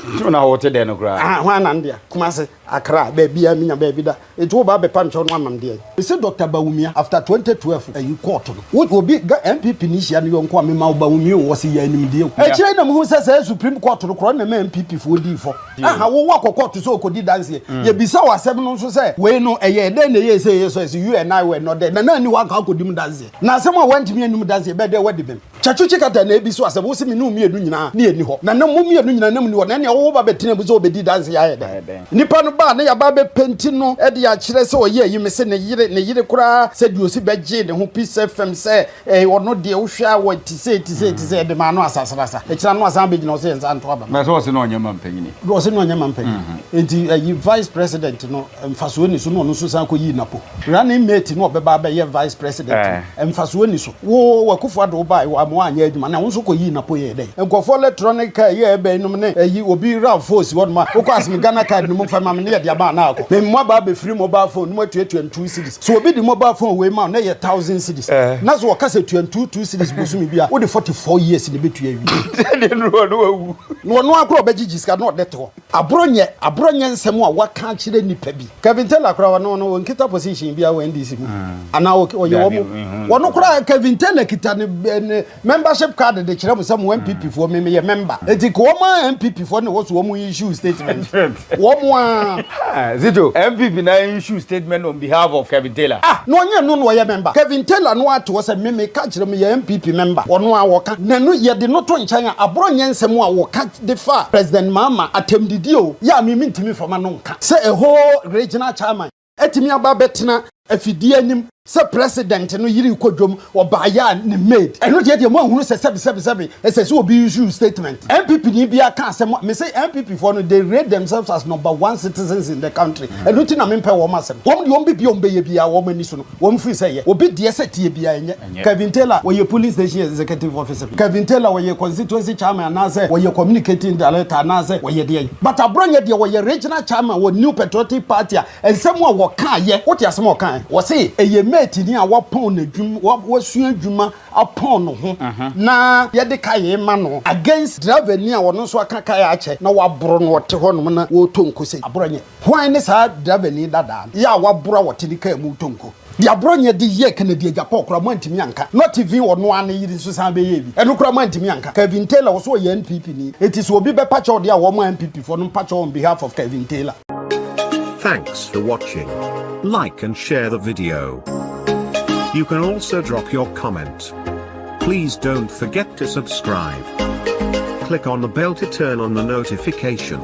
Nti na wote dɛn no koraa? Ah, hwan na ndea? Kumase, Accra, baabiara menya baabi da. Nti wo ba abɛpam kyɛw no ama me deɛn? Mese Doctor Bawumia after 2012 ayi court no, wo obi ga NPP ni hyia ne yɔnko a mema wo Bawumia o, ɔse yɛ animdeɛ o. Akyire yi na mehu sɛ saa Supreme Court no korɔ na ɛma NPP foɔ dii fɔ. Aha, wo wakɔ court sɛ ɔkɔdi danseɛ, yɛbisa wo asɛm no nso sɛ wei no ɛyɛɛ dɛn na ɛyɛɛ sei ɛyɛɛ so, ɛse you and I were not there, Nana anni hɔ anka akɔdi mu danseɛ. Na asɛm a woantumi anni mu danseɛ ɛbɛyɛ dɛn woadi bem? Kyɛkyekye kata na ebi so asɛm, wose me ne wo mmienu nyinaa ne yɛnni hɔ, na na mo mmienu nyinaa na monni hɔ, na ɛnneɛ wo ba bɛtena mu sɛ ɔbɛdi danseɛ ayɛ dɛn? Nipa no ba a na yɛaba abɛpenti no de akyerɛ sɛ ɔyɛ ayi, mese ne yere, ne yere koraa sɛ deɛ ɔsi bɛgyee ne ho Peace FM sɛ eh, ɔno deɛ wohwɛ a wɔ te sei, te sei, te sei, ɛde maa no asasrasa. Akyire ano asan abɛgyina hɔ sɛ yɛnsa nto aba ma. Na sɛ ɔse na ɔnyɛ mampanyini. Ɔse na ɔnyɛ mampanyini. Enti ayi vice president no mfasoɔ nni so na ɔno nso san kɔyii Napo. Running mate no a ɔbɛba abɛyɛ vice president no, mfasoɔ nni so. Wo Akufo Addo wobae wamma wanyɛ adwuma na wo nso kɔyii Napo yɛɛ dɛn? Nkurɔfoɔ electronic car yi a ɛba yi nom ne ayi obi Rav 4 si hɔ nom a wokɔ asem Ghana card no mu fa ma me ne yɛde ama anaa akɔ. Me mo aba abɛfiri mobile phone no mu atuatua no 2 cedis. Sɛ obi de mobile phone wei ma wo na ɛyɛ 1000 cedis na sɛ ɔka sɛ tua no 2 2 cedis bosome bi a wode 44 years na ɛbɛtua awie. Sɛdeɛ nnuru hɔ no wawu. Na ɔno ara koraa ɔbɛgyegye sika na ɔde te hɔ. Aborɔ nyɛ aborɔ nyɛ nsɛm a waka akyerɛ nipa bi. Kevin Taylor koraa ɔno no ɔnkita position biara wɔ NDC mu anaa ɔyɛ wɔn wɔn koraa Kevin Taylor kita ne ne membership card de kyerɛ mo sɛ mo NPP foɔ me meyɛ member eti ka wɔn a NPP foɔ na ɛwɔ so wɔn issue statement wɔn a. Zito NPP na issue statement on behalf of Kevin Taylor. Ah na ɔnyɛ no na ɔyɛ member Kevin Taylor no ate hɔ sɛ me meka kyerɛ mo yɛ NPP member ɔno a wɔka na no yɛde no to nkyɛn a aborɔ nyɛ nsɛm a wɔka de fa President Mahama atɛmdidie o, yɛ a me mentumi mfa m'ano nka sɛ a whole regional chairman atumi aba abɛtena afidie anim sɛ President no yere rekɔ dwam, ɔbaeɛ a ne maid. Ɛno deɛ deɛ moanhunu sɛ sɛbe sɛbe sɛbe ɛsɛ sɛ obi issue statement. NPP ni biara ka asɛm a, mese NPP foɔ no they rate themselves as number one citizens in the country, ɛno nti na mempɛ wɔn asɛm. Wɔn deɛ wɔn biribiara a wɔbɛyɛ biara wɔn ani so no, Wɔn firi sɛ yɛ obi deɛ sɛ tie biara ɛnyɛ. Kevin Taylor ɔyɛ polling station executive officer. Kevin Taylor ɔyɛ constituency chairman anaasɛ ɔyɛ communicating director anaasɛ ɔyɛ deɛn. But Abronyɛ deɛ ɔyɛ regional chairman wɔ New Patriotic Party a nsɛm a wɔkaeɛ, wote asɛm a ɔkaeɛ? Ɔse ɛyɛ mate ni a wapɔn n'adwuma, wasua adwuma apɔn ne ho na yɛde kaeɛ ma no against driver ni a ɔno nso aka kaeɛ akyɛ na waboro no ɔte hɔnom na ɔretɔ nko sei. Abronyɛ. Hwan ne saa driverni dadaa no? Yɛ a waboro a ɔte ne kaa mu retɔ nko. Deɛ aborɔnyɛ de yɛɛ Kennedy Agyapong koraa moantumi anka. Not even ɔno ara ne yere nso san bɛyɛɛ bi. Ɛno koraa moantumi anka. Kevin Taylor ɔso ɔyɛ NPP ni. Enti sɛ obi bɛpa kyɛw deɛ a wɔn a NPP foɔ no mpa kyɛw on behalf of Kevin Taylor. Thanks for watching. Like and share the video. You can also drop your comment. Please don't forget to subscribe. Click on the bell to turn on the notification.